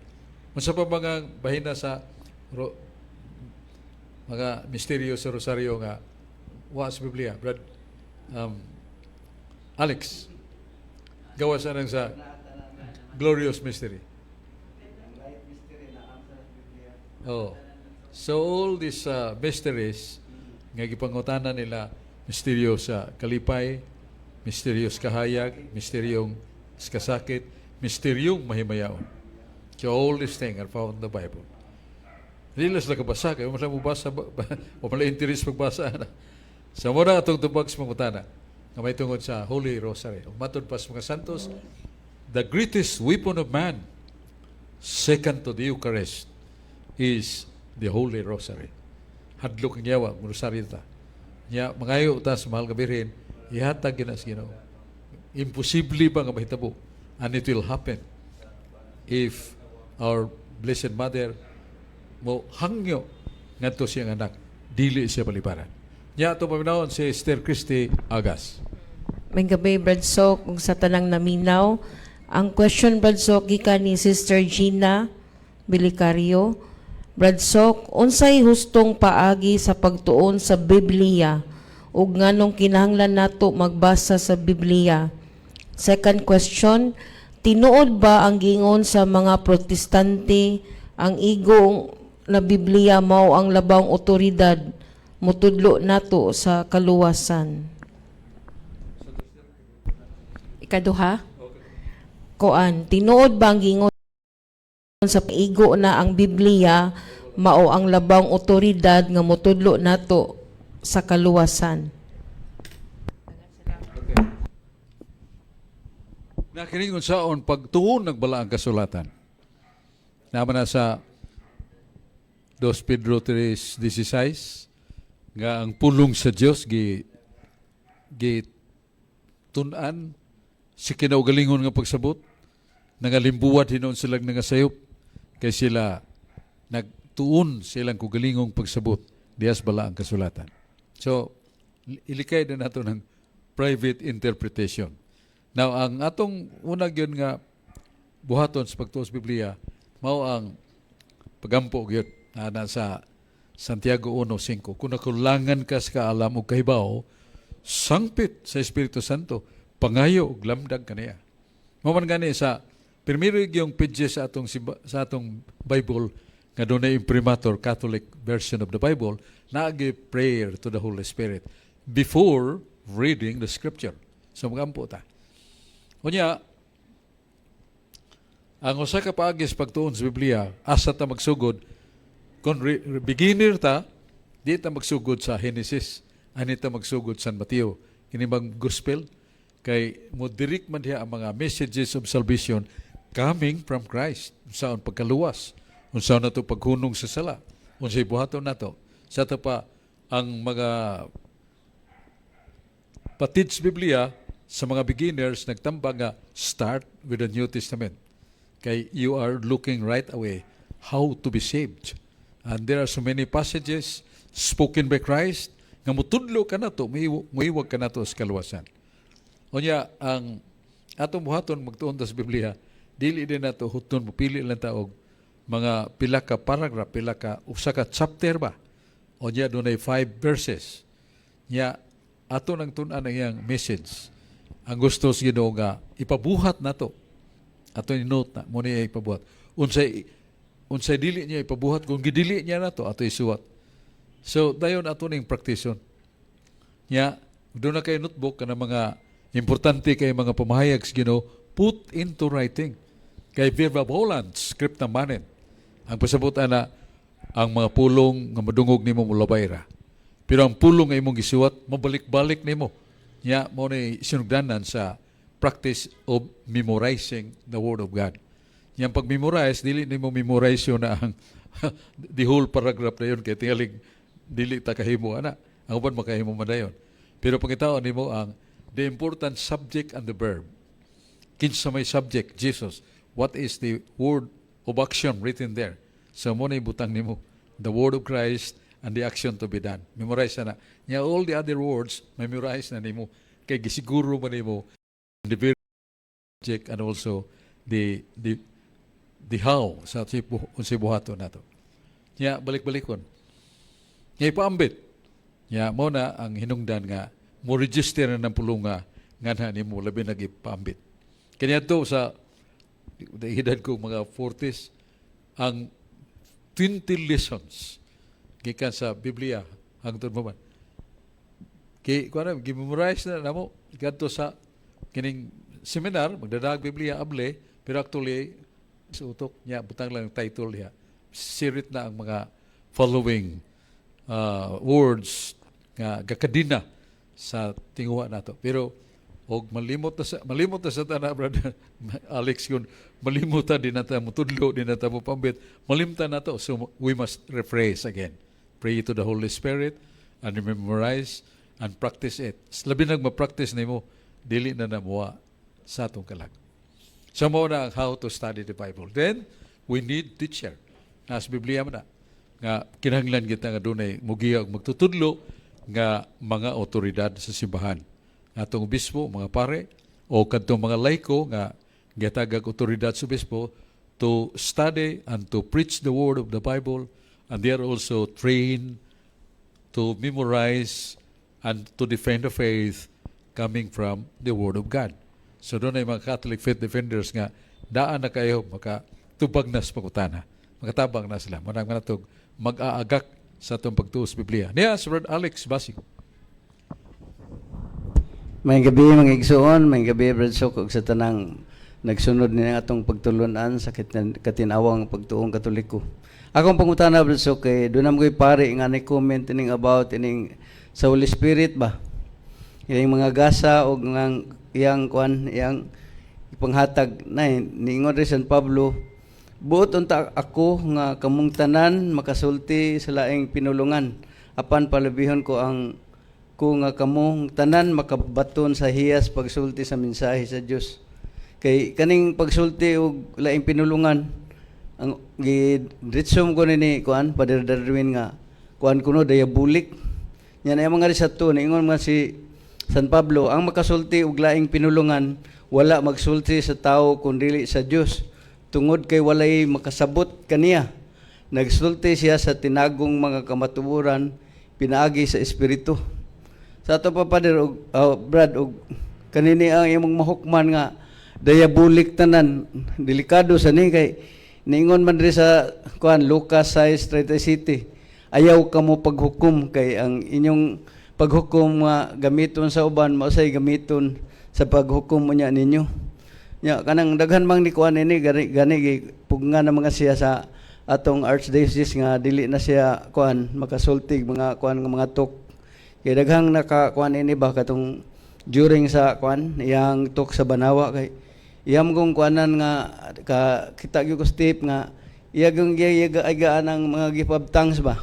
S1: Unsa pa mga bahina sa mga misteryo sa Rosario nga wa sa Biblia, Brad Alex, gawas anang sa glorious mystery. Oh. So all these mysteries nga gipangutana nila, misteryo sa kalipay, misteryo sa kahayag, misteryong sa kasakit, misteryong mahimayaon. So all these things are found in the Bible. Hindi lang sila kabasa, kaya mo basa, o mala interest pagbasa na. Sa muna atong tubag sa mangutana, nga may tungod sa Holy Rosary. Ug matod pa sa mga santos, the greatest weapon of man, second to the Eucharist, is the Holy Rosary. Hadlok ang yawa, ang rosaryo ta. Nya, mangayo ta sa mahal nga Birhen, ihatag gyud na sa Ginoo. Imposible ba nga mahitabo? And it will happen if our Blessed Mother mo hangyo ngadto siyang anak, dili siya paliparan. Nya ato paminawon si Esther Christie Agas.
S5: May gabi, Brad Sok, ug sa tanang naminaw. Ang question, Brad Sok, gikan ni Sister Gina Bilicario. Brad Sok, unsay hustong paagi sa pagtuon sa Biblia ug nganong kinahanglan nato magbasa sa Biblia? Second question, tinuod ba ang giingon sa mga Protestante ang igo na Biblia mao ang labawng otoridad mutudlo nato sa kaluwasan?
S6: Ikaduha?
S5: Koan, tinuod ba ang giingon sa igo na ang Biblia mao ang labawng otoridad nga motudlo nato sa kaluwasan?
S1: Okay. Nakiningon saon pagtuon ng balaang kasulatan. Naman na sa 2 Pedro 3:16 nga ang pulong sa Dios gi gi tun-an si kinaugalingon nga pagsabot, nangalimbuwad hinuon silang nangasayop kay sila nagtuon silang kugalingong pagsabot dihas balaang kasulatan. So ilikay na nato ng private interpretation. Now, ang atong una gyud nga buhaton sa pagtuo sa Biblia mao ang pagampo gyud na sa Santiago 1:5. Kung nakulangan ka sa kaalam o kahibaw, sangpit sa Espiritu Santo, pangayo og lamdag kaniya. Mao man gani sa primero yung pages sa atong Bible nga dunay imprimatur, Catholic version of the Bible, naagi prayer to the Holy Spirit before reading the scripture. So magampo ta. Unya, ang usa ka paagi sa pagtuon sa Biblia, asa ta magsugod? Kung beginner ta, di ta magsugod sa Genesis, ani ta magsugod San Mateo. Kini bang gospel kay mo direct man diha ang mga messages of salvation coming from Christ. Unsaon pagkaluwas, unsaon nato paghunong sa sala, unsay buhaton nato. Sa ato pa ang mga patid sa Biblia sa mga beginners nagtambag nga start with the New Testament. Kay you are looking right away how to be saved. And there are so many passages spoken by Christ nga mutudlo ka nato, muiwag ka nato sa kaluwasan. Unya, ang atong buhaton magtuon ta sa Biblia, dili din nato huton, mopili lang ta og mga pila ka paragraph, pila ka usa ka chapter ba. Unya dunay five verses. Nya ato nang tun-an ang iyang message. Ang gusto sa Ginoo nga ipabuhat nato. Ato ni-note na mo niya ipabuhat. Unsay unsay dili niya ipabuhat, kung gidili niya nato, ato isuwat. So dayon ato ning praktison. Nya doon na kay notebook kana mga importante kay mga pamahayag sa Ginoo, put into writing. Kay verba volant, scripta manent. Ang pasabot ana, ang mga pulong nga madungog nimo mulabay ra. Pero ang pulong nga imong gisuwat mabalik-balik nimo. Nya mo ni sinugdanan sa practice of memorizing the word of God. Yang pag-memorize, dili nimo memorize yun na ang the whole paragraph na yun kay tingaling dili ta kahimo ana. Ang uban makahimo man dayon. Pero pangitaon nimo ang the important subject and the verb. Kinsa may subject? Jesus. What is the word of action written there? So mo na ibutang nimo the word of Christ and the action to be done. Memorize na. Nya all the other words memorize na nimo kay gisiguro man nimo the very subject and also the how sa unsay buhaton nato. Nya balik-balikon. Nya ipaambit. Nya mo na ang hinungdan nga mo register na ng pulong nga na nimo labi na gipaambit. Kanya to sa edad ko mga 40s, ang 20 lessons gikan sa Biblia hangtod mo man. Kay kuan, gi-memorize na namo kadto sa kining seminar, magdadag Biblia able, pero actually sa utok niya butang lang ang title niya, sirit na ang mga following words nga gakadina sa tinguha nato. Pero og malimot na sa tana, Brother Alex, kun malimutan din nato mutudlo, din nato mo pambit, malimtan nato. So we must rephrase again, pray to the Holy Spirit and memorize and practice it. Labi nag ma-practice nimo, dili na namuha sa atong kalag. So mao na ang how to study the Bible. Then we need teacher. Nas Biblia man na nga kinahanglan kita nga dunay mugiya og magtutudlo nga mga otoridad sa simbahan. Atong obispo, mga pare o kadtong mga laiko nga gihatagag otoridad sa obispo to study and to preach the word of the Bible, and they are also trained to memorize and to defend the faith coming from the Word of God. So dunay mga Catholic faith defenders nga daan na kayo makatubag na sa pangutana. Makatabang na sila. Manang manatog mag-aagak sa atong pagtuo sa Biblia. Niya, si Brother Alex Basig.
S7: May gabi, mga igsuon, may gabi, Brad Sok, ug sa tanang nagsunod ni atong pagtulunan sa katinawang pagtuong Katoliko. Akong pangutana, Brad Sok, kay doon naman ko'y pare nga ni comment ining about ining sa Holy Spirit ba? Ining mga gasa og ngang iyang kuan, iyang ipanghatag na niingon rin San Pablo, "Buot unta ako nga kamong tanan makasulti sa laing pinulungan, apan palabihon ko ang ko nga kamong tanan makabaton sa hiyas pagsulti sa mensahe sa Dios." Kay kaning pagsulti og laing pinulungan, ang gidritsom ko nini kuan, Father Darwin, nga kuan kuno diabolic. Nya na mga risato niingon man si San Pablo, ang makasulti og laing pinulungan wala magsulti sa tao kun dili sa Dios, tungod kay walay makasabot kaniya. Nagsulti siya sa tinagong mga kamatuoran pinaagi sa Espiritu. Sa ato pa, Father og Brad, og kanini ang imong mahukman nga diabolic tanan, delikado sa ni kay niingon man diri sa kuan, Lucas 6:37, "Ayaw kamo paghukom, kay ang inyong paghukom nga gamiton sa uban mao say gamiton sa paghukom unya ninyo." Nya kanang daghan mang ni kuan ini gani gani pugngan na mga siya sa atong archdiocese nga dili na siya kuan makasultig mga kuan nga mga talk, kay daghang naka kuan ini ba katong during sa kuan iyang talk sa Banawa, kay iyam kong kuanan nga ka kita gyud ko step nga iya gyung giyagaan ang mga gift of tongues ba.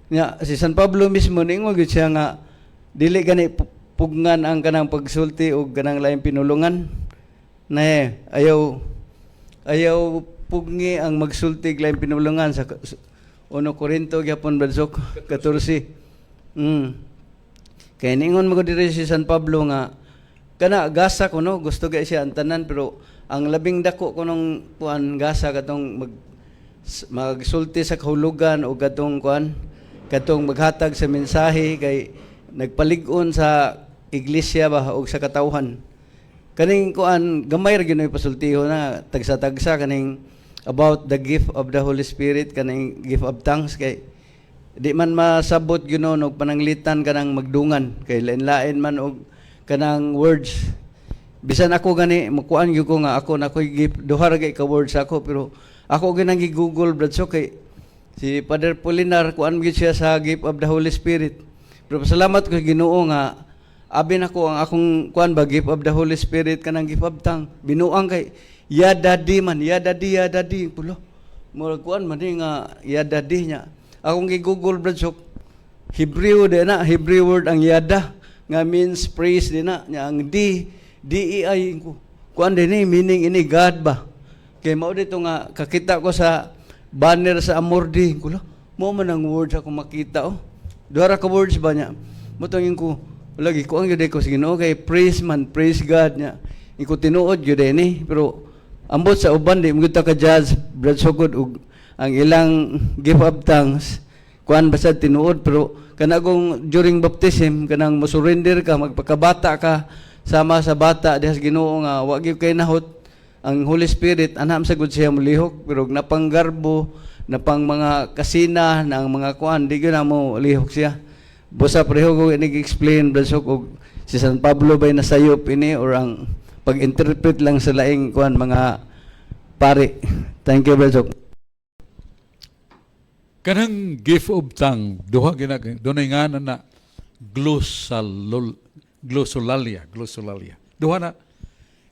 S7: Nya si San Pablo mismo niingon gyud siya nga dili gani pugnan ang kanang pagsulti og kanang laing pinulungan na ayaw ayaw pugni ang magsulti og laing pinulungan sa 1 Korinto gyapon, Brad Sok, 14. Kay ningon mo diri si San Pablo nga kana gasa kuno gusto gay siya ang tanan, pero ang labing dako kunong kuan gasa katong magsulti sa kahulugan o katong kuan, katong maghatag sa mensahe kay nagpalig-on sa iglesia ba o sa katawhan. Kaning kuan gamay ra gyud pasultiho na tagsa-tagsa kaning about the gift of the Holy Spirit, kaning gift of tongues, kay di man masabot gyud og pananglitan kanang magdungan kay lain-lain man og kanang words. Bisan ako gani mukuan gyud ko nga ako na ako'y gift, duha ra ka words ako, pero ako ginang gi-Google, Brad, so kay si Father Polinar kuan gyud siya sa gift of the Holy Spirit. Pero pasalamat ko sa Ginoo nga abi nako ang akong kuan ba, gift of the Holy Spirit, kanang gift of tongue, binuang kay ya daddy man, ya daddy, ya daddy pulo, murag kuan man ni nga ya daddy nya. Akong gi-Google, Brad, so Hebrew din na, Hebrew word ang yada nga means praise din na nya. Ang D D E I ko kuan din ni meaning ini God ba, kay mao dito nga kakita ko sa banner sa Amordi ko, mo man ang words ako makita, oh, duha ra ka words ba niya mo tong ko lagi ko ang gyud ko sa Ginoo kay praise man, praise God niya. Iko tinuod gyud ni, pero Ambot sa uban, di mo gyud ta ka judge, Brad Sugod, og ang ilang gift of tongues kuan basta tinuod, pero kanagong during baptism, kanang mo surrender ka, magpakabata ka sama sa bata diha sa Ginoo nga wa gyud kay nahot ang Holy Spirit anam sa gud siya molihok, pero napanggarbo, napang mga kasina ng mga kuan, di gyud na mo lihok siya. Busa pareho ko inig-explain, Brad Sok, og si San Pablo ba'y nasayop ini or ang pag-interpret lang sa laing kuan mga pari. Thank you, Brad Sok.
S1: Kanang gift of tongue, duha gina dunay ngalan na glossalol glossolalia, glossolalia. Duha na.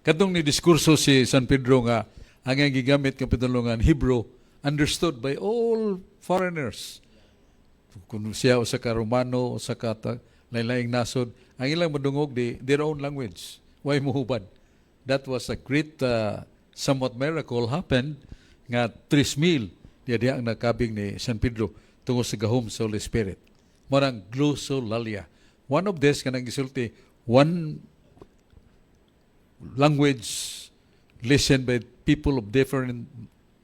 S1: Katong ni diskurso si San Pedro nga ang iyang gigamit nga pitulungan Hebrew, understood by all foreigners. Kung siya usa ka Romano, usa ka lain-laing nasod, ang ilang madungog di their own language. Way muhubad. That was a great somewhat miracle happened nga 3,000 diya diya ang nakabig ni San Pedro tungod sa gahom sa Holy Spirit. Morang glossolalia. One of this kanang gisulti, one language listened by people of different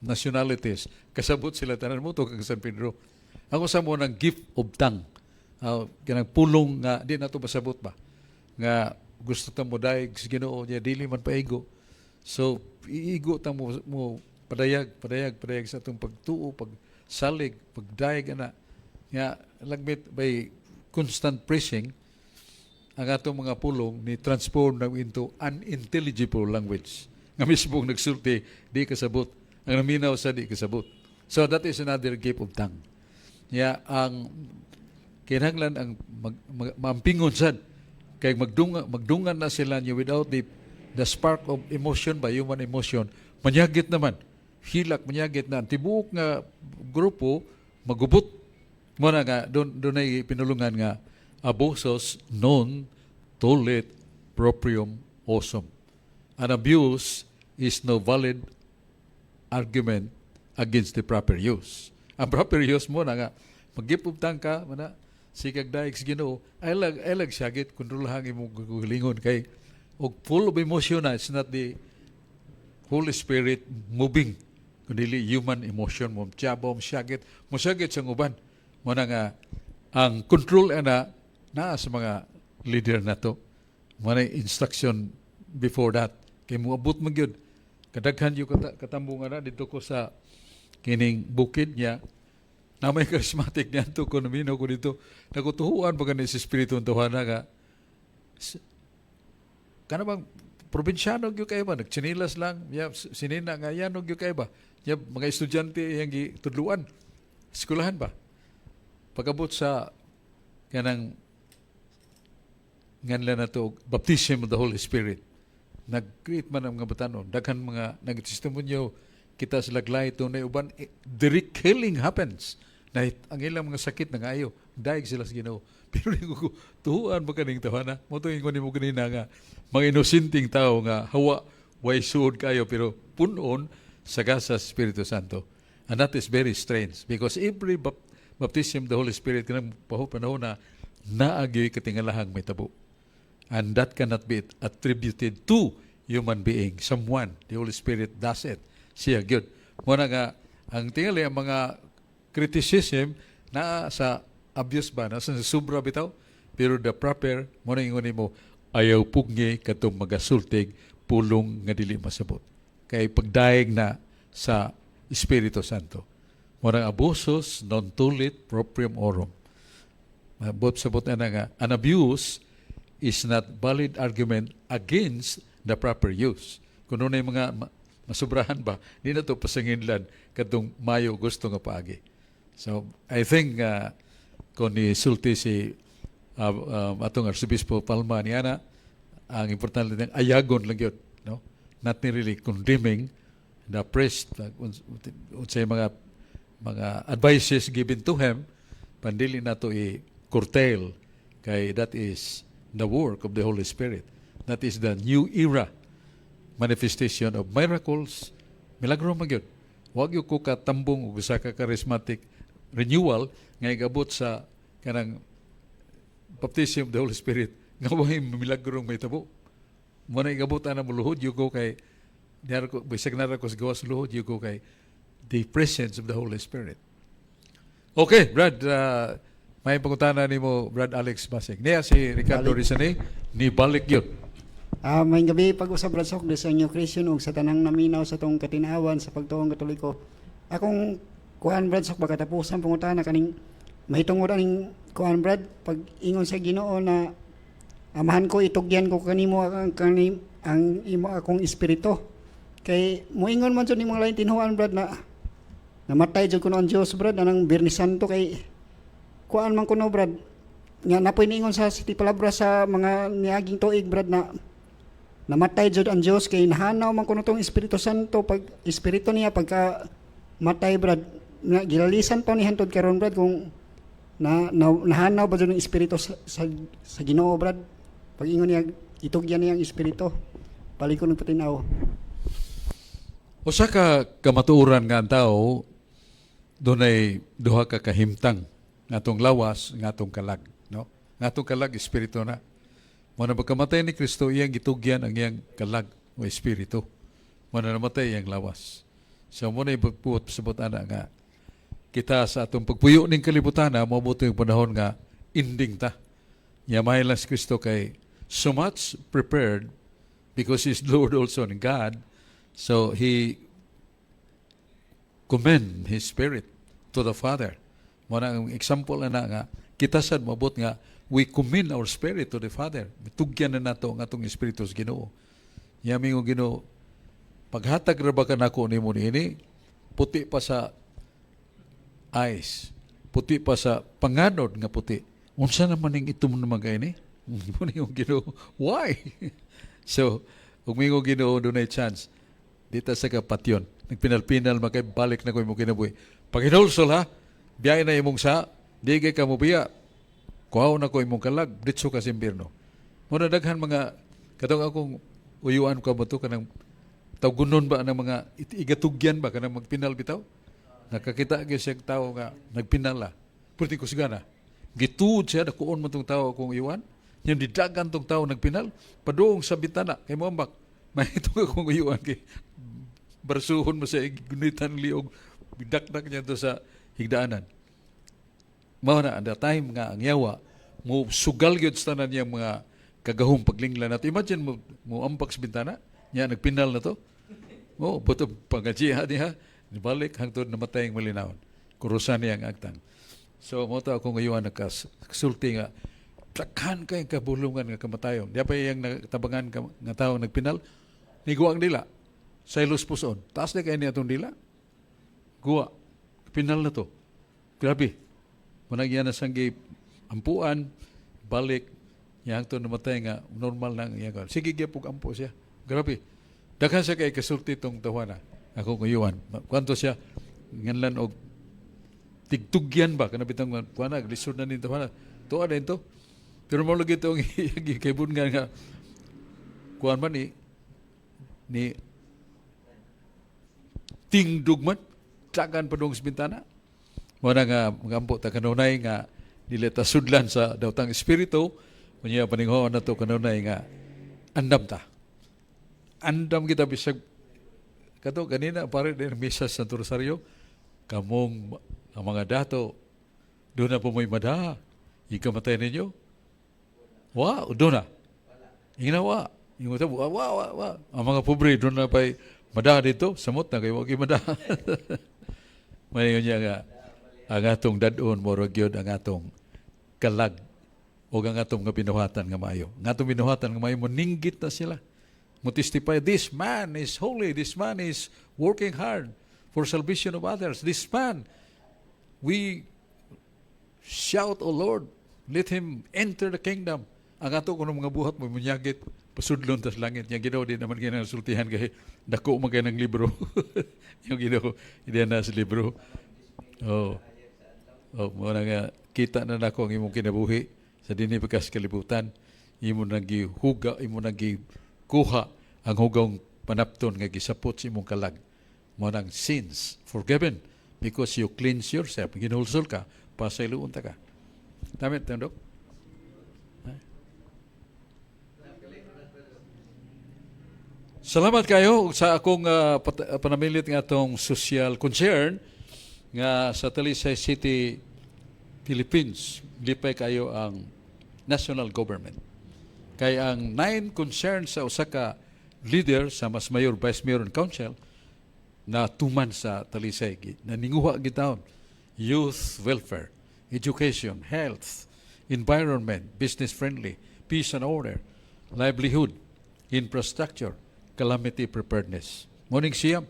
S1: nationalities. Kasabot sila tanan mo to kang San Pedro. Ako sa mo ng gift of tongue. Kanang pulong nga di nato masabot ba? Nga gusto ta mo dayeg sa Ginoo niya dili man paigo. So iigo ta mo padayag, padayag, padayag sa atong pagtuo, pagsalig, pagdayeg ana. Nga lagmit by constant preaching ang atong mga pulong ni transform na into unintelligible language. Nga mismo ang nagsulti, di kasabot. Ang naminaw sa di kasabot. So that is another gift of tongue. Ya, ang kinahanglan ang maampingon sad kay magdungan na sila niya without the spark of emotion by human emotion, manyagit naman, hilak, manyagit na ang tibuok nga grupo, magubot mo na nga doon ay pinulungan nga abusus non tollit proprium usum. An abuse is no valid argument against the proper use. Ang proper use mo na nga mag-give ka mana sikag daig sa Ginoo, ay lag syagit, kontrolahang imong kaugalingon kay og full of emotion na, it's not the Holy Spirit moving kundi human emotion mo, tiyabo mo, syagit mo, syagit sa uban mo na nga ang control ana naa sa mga leader na to mo na instruction before that kay moabot man gyud kadaghan yung katambong na dito ko sa kining bukid niya na may charismatic niya to ko namino ko dito nakutuhuan pa gani sa Espiritu ng Tuhan nga kana bang probinsyano gyud kayo ba, nagtsinilas lang ya, sinina nga yan gyud kayo ba ya, mga estudyante iyang gitudluan, eskwelahan ba. Pagabot sa kanang nganla na to baptism of the Holy Spirit, nag-create man ang mga batanon, daghan mga nagtestimonyo kita sa laglay tunay uban, direct healing happens na ang ilang mga sakit nangayo, daig sila sa Ginoo. Pero di ko tuhuan ba kaning tawana mo to, ingon nimo kanina nga mga inosenteng tao nga hawa, way suod kayo, pero punon sa gasa sa Espiritu Santo. And that is very strange because every baptism of the Holy Spirit kanang panahon na naagyoy katingalahang may tabo. And that cannot be attributed to human being, someone. The Holy Spirit does it. Siya gyud. Mo na nga ang tingali ang mga criticism na sa abuse ba, na sa sobra bitaw, pero the proper mo na ingon nimo, ayaw pugngi katong magasultig pulong nga dili masabot kay pagdaig na sa Espiritu Santo. Mo nang abusus non tollit proprium usum. Mabot sabot na nga an abuse is not valid argument against the proper use. Kung ano yung mga masubrahan ba, di na to pasanginlan katong mayo gusto nga paagi. So, I think kung ni sulti si atong Arsobispo Palma niya na, ang importante lang, ayagon lang yun. No? Not really condemning the priest, unsay mga advices given to him, pandili na to i-curtail kay that is the work of the Holy Spirit. That is the new era manifestation of miracles. Milagro man gyud. Wag gyud ko katambong og usa ka charismatic renewal nga igabot sa kanang baptism of the Holy Spirit nga way milagrong may tabo. Mo na igabot ana, muluhod gyud ko kay Diara ko bisag nara ko sa gawas luhod ko kay the presence of the Holy Spirit. Okay, Brad, may pangutana nimo, Brad Alex Basig. Niya si Ricardo Rizani, ni balik yun.
S2: Ah, may gabi pag-usab, Brad Sok, sa inyo Christian ug sa tanang naminaw sa tong katinawan sa pagtuong Katoliko. Akong kuan, Brad Sok, baka tapusan pangutana kaning mahitungod aning kuan, Brad, pag ingon sa Ginoo na "Amahan ko, itugyan ko kanimo ang kanim, ang imo akong espiritu." Kay moingon man jud ni mga lain tinuan, Brad, na namatay jud kuno ang Dios, Brad, anang Biyernes Santo, kay kuan man kuno, Brad, nga napoy niingon sa City Palabra sa mga niaging tuig, Brad, na namatay jud ang Dios kay nahanaw man kuno tong Espiritu Santo, pag espiritu niya pagka matay, Brad, nga gilalisan pa ni hantod karon, Brad, kung na nahanaw ba jud ang espiritu sa Ginoo, Brad, pag ingon niya itugyan niya ang espiritu. Balik ko ng patinaw.
S1: Usa ka kamatuoran nga ang tao dunay duha ka kahimtang, nga atong lawas, nga atong kalag, no? Nga atong kalag, espiritu na. Mo na pagkamatay ni Kristo, iyang gitugyan ang iyang kalag o espiritu. Mo na namatay iyang lawas. So mo na ibuot sa ana nga kita sa atong pagpuyo ning kalibutan na moabot yung panahon nga ending ta. Yamay lang si Kristo kay so much prepared because He's Lord also and God. So He commend His Spirit to the Father. Mo na ang example na nga kita sad mabot nga we commend our spirit to the Father. Tugyan na nato ang atong espiritu sa Ginoo. Yami ng Ginoo, paghatag ra ba kanako nimo niini, puti pa sa eyes, puti pa sa panganod nga puti. Unsa naman ning itom naman kay ni? Mo ni yung Ginoo. Why? So, ug mingo Ginoo, dunay chance. Di ta sa kapatyon. Nagpinal-pinal man kay balik na ko imong kinabuhi. Paghinulsol ha, biyahe na imong sa, di kay ka mo biya. Kuhaw na ko imong kalag, ditso ka sa impierno. Muna daghan mga, katong akong uyuan ko mo to, kanang tawgunon ba ng mga igatugyan ba kanang magpinal bitaw? Nakakita gyud siya tao nga nagpinala. Purti kusgana. Gituod siya, nakuon mo tong tao akong uyuan. Yang didagan tong tao nagpinal, paduong sa bitana kay moambak. May itong akong uyuan kay barsuhon mo sa gunitan liog, bidakdak niya to sa higdaanan. Mao na ang time nga ang yawa mo sugal gyud sa tanan niyang mga kagahom paglingla nato. Imagine mo mo ampak sa bintana, niya nagpinal na to. Mo buto pangajiha niya, nibalik hangtod namatay ang malinawon. Kurusan niya ang agtang. So mo to ako ngayon nakasulti nga daghan kay kabulungan nga kamatayon. Di pa iyang natabangan ka, nga tao nagpinal, niguang dila. Sa ilos puson. Taas na kay niya atong dila. Guwa. Pinal na to. Grabe. Munang yan na sanggi ampuan, balik, yang to namatay nga normal lang iya. Sige gyapog ampo siya. Grabe. Daghan siya kay kasulti tong tawana. Ako nguyuan. Kwanto siya nganlan og tigtugyan ba kana bitang kuana lisod na nito tawana. Tuwa na to. Pero mo lagi tong kay nga nga kuan man ni tingdug man tagan pa dong sa bintana. Mo na nga magampo ta kanunay nga dili ta sudlan sa dawtang espiritu, unya paninghoon na to kanunay nga andam ta. Andam kita bisag kato ganina pare din misa sa Santo Rosario, kamong ang mga dato, doon na po mo'y madaha ikamatay ninyo. Wa doon na ingna wa ingon ta wa wa wa, wa. Ang mga pobre doon na pa'y madaha dito, samot na kayo wag madaha. Mayon niya nga ang atong dadon mo gyud ang atong kalag o ang atong nga binuhatan nga maayo. Ang atong binuhatan nga maayo mo ninggit na sila. Mo testify, "This man is holy, this man is working hard for salvation of others. This man, we shout, 'O Lord, let him enter the kingdom.'" Ang ato kuno mga buhat mo munyagit pasudlon tas langit. Yang Ginoo di naman kinasultihan kay dako man kay ng libro. Yung Ginoo hindi na sa libro. Oh. Oh, mo na nga kita na nako ang imong kinabuhi sa dinhi pa kalibutan. Imo nagihuga, imo nagikuha ang hugong panapton nga gisapot sa imong kalag. Mo nang sins forgiven because you cleanse yourself. Ginulsol ka, pasayloon ta ka. Tama, tandok? Salamat kayo sa akong panamilit nga atong social concern nga sa Talisay City, Philippines. Lipay kayo ang national government. Kay ang nine concerns sa usa ka leader sa mas mayor, vice mayor and council na tuman sa Talisay, naninguha gitawon youth welfare, education, health, environment, business friendly, peace and order, livelihood, infrastructure, calamity preparedness. Morning siyam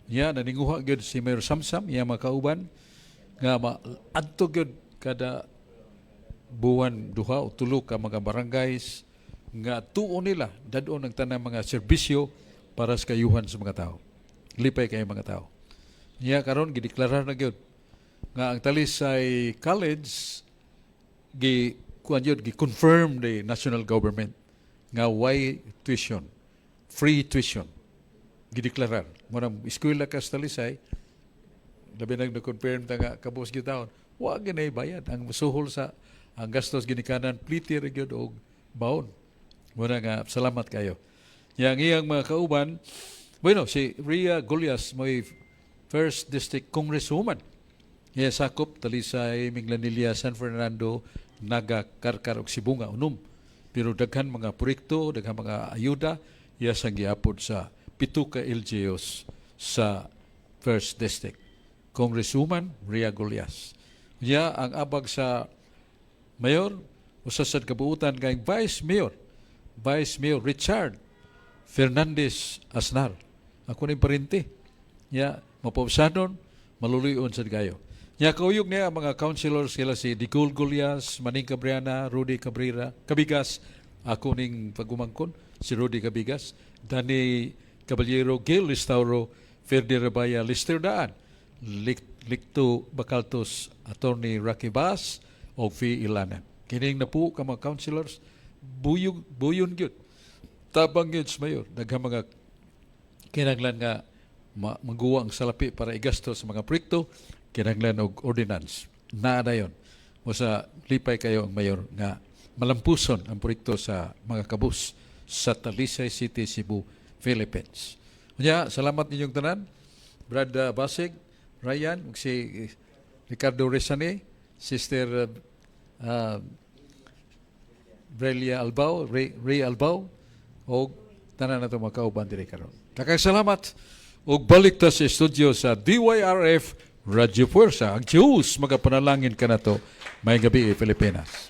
S1: niya naninguha gyud si Mayor Samsam, iya mga kauban nga ma adto gyud kada buwan duha o tulo ka mga barangays nga tuo nila dad-on ang tanang mga serbisyo para sa kayuhan sa mga tao. Lipay kayo mga tao. Niya karon gideklarar na gyud nga ang Talisay College gi kuan gyud, gi confirm the national government nga way tuition, free tuition. Gideklarar. Mo nang eskwela ka sa Talisay, labi nag na-confirm ta nga kabus gitawon, wa gyud bayad ang suhol sa ang gastos ginikanan, pliti ra gyud og baon. Muna nga salamat kayo. Yang iyang mga kauban, bueno, si Ria Gullas mo'y First District Congresswoman. Iya sakop Talisay, Minglanilla, San Fernando, Naga, Karkar ug Sibonga, unom. Pero daghan mga proyekto, daghan mga ayuda iya sang giapod sa pito ka LGUs sa First District. Congresswoman Ria Gullas. Niya ang abag sa mayor, usa sad kabuutan kay Vice Mayor, Vice Mayor Richard Fernandez Asnar. Ako ning parente. Nya mapaubsanon, maluluyon sad kayo. Nya kauyog niya ang mga councilors sila si Dicol Gullas, Maning Cabriana, Rudy Cabrera, Cabigas, ako ning pagumangkon, si Rudy Cabigas, Danny Caballero, Gil Estauro, Ferdi Rabaya, Lister Daan, Licto Bacaltos, Attorney Rocky Bass, o Fi Ilana. Kining na po ka mga councilors, buyog, buyon gyud. Tabang gyud sa mayor. Daghang mga kinahanglan nga maguwa ang salapi para igasto sa mga proyekto, kinahanglan og ordinance. Naa dayon. Mo sa lipay kayo ang mayor nga malampuson ang proyekto sa mga kabus sa Talisay City, Cebu, Philippines. Unya, salamat ninyong tanan. Brad Basig, Ryan, ug si Ricardo Resane, Sister Brelia Albao, Ray Albao, o tanan na ito mga kauban diri karon. Daghang salamat ug balik ta sa studio sa DYRF Radyo Fuerza. Ang Diyos magapanalangin kanato. Maayong gabii, Pilipinas.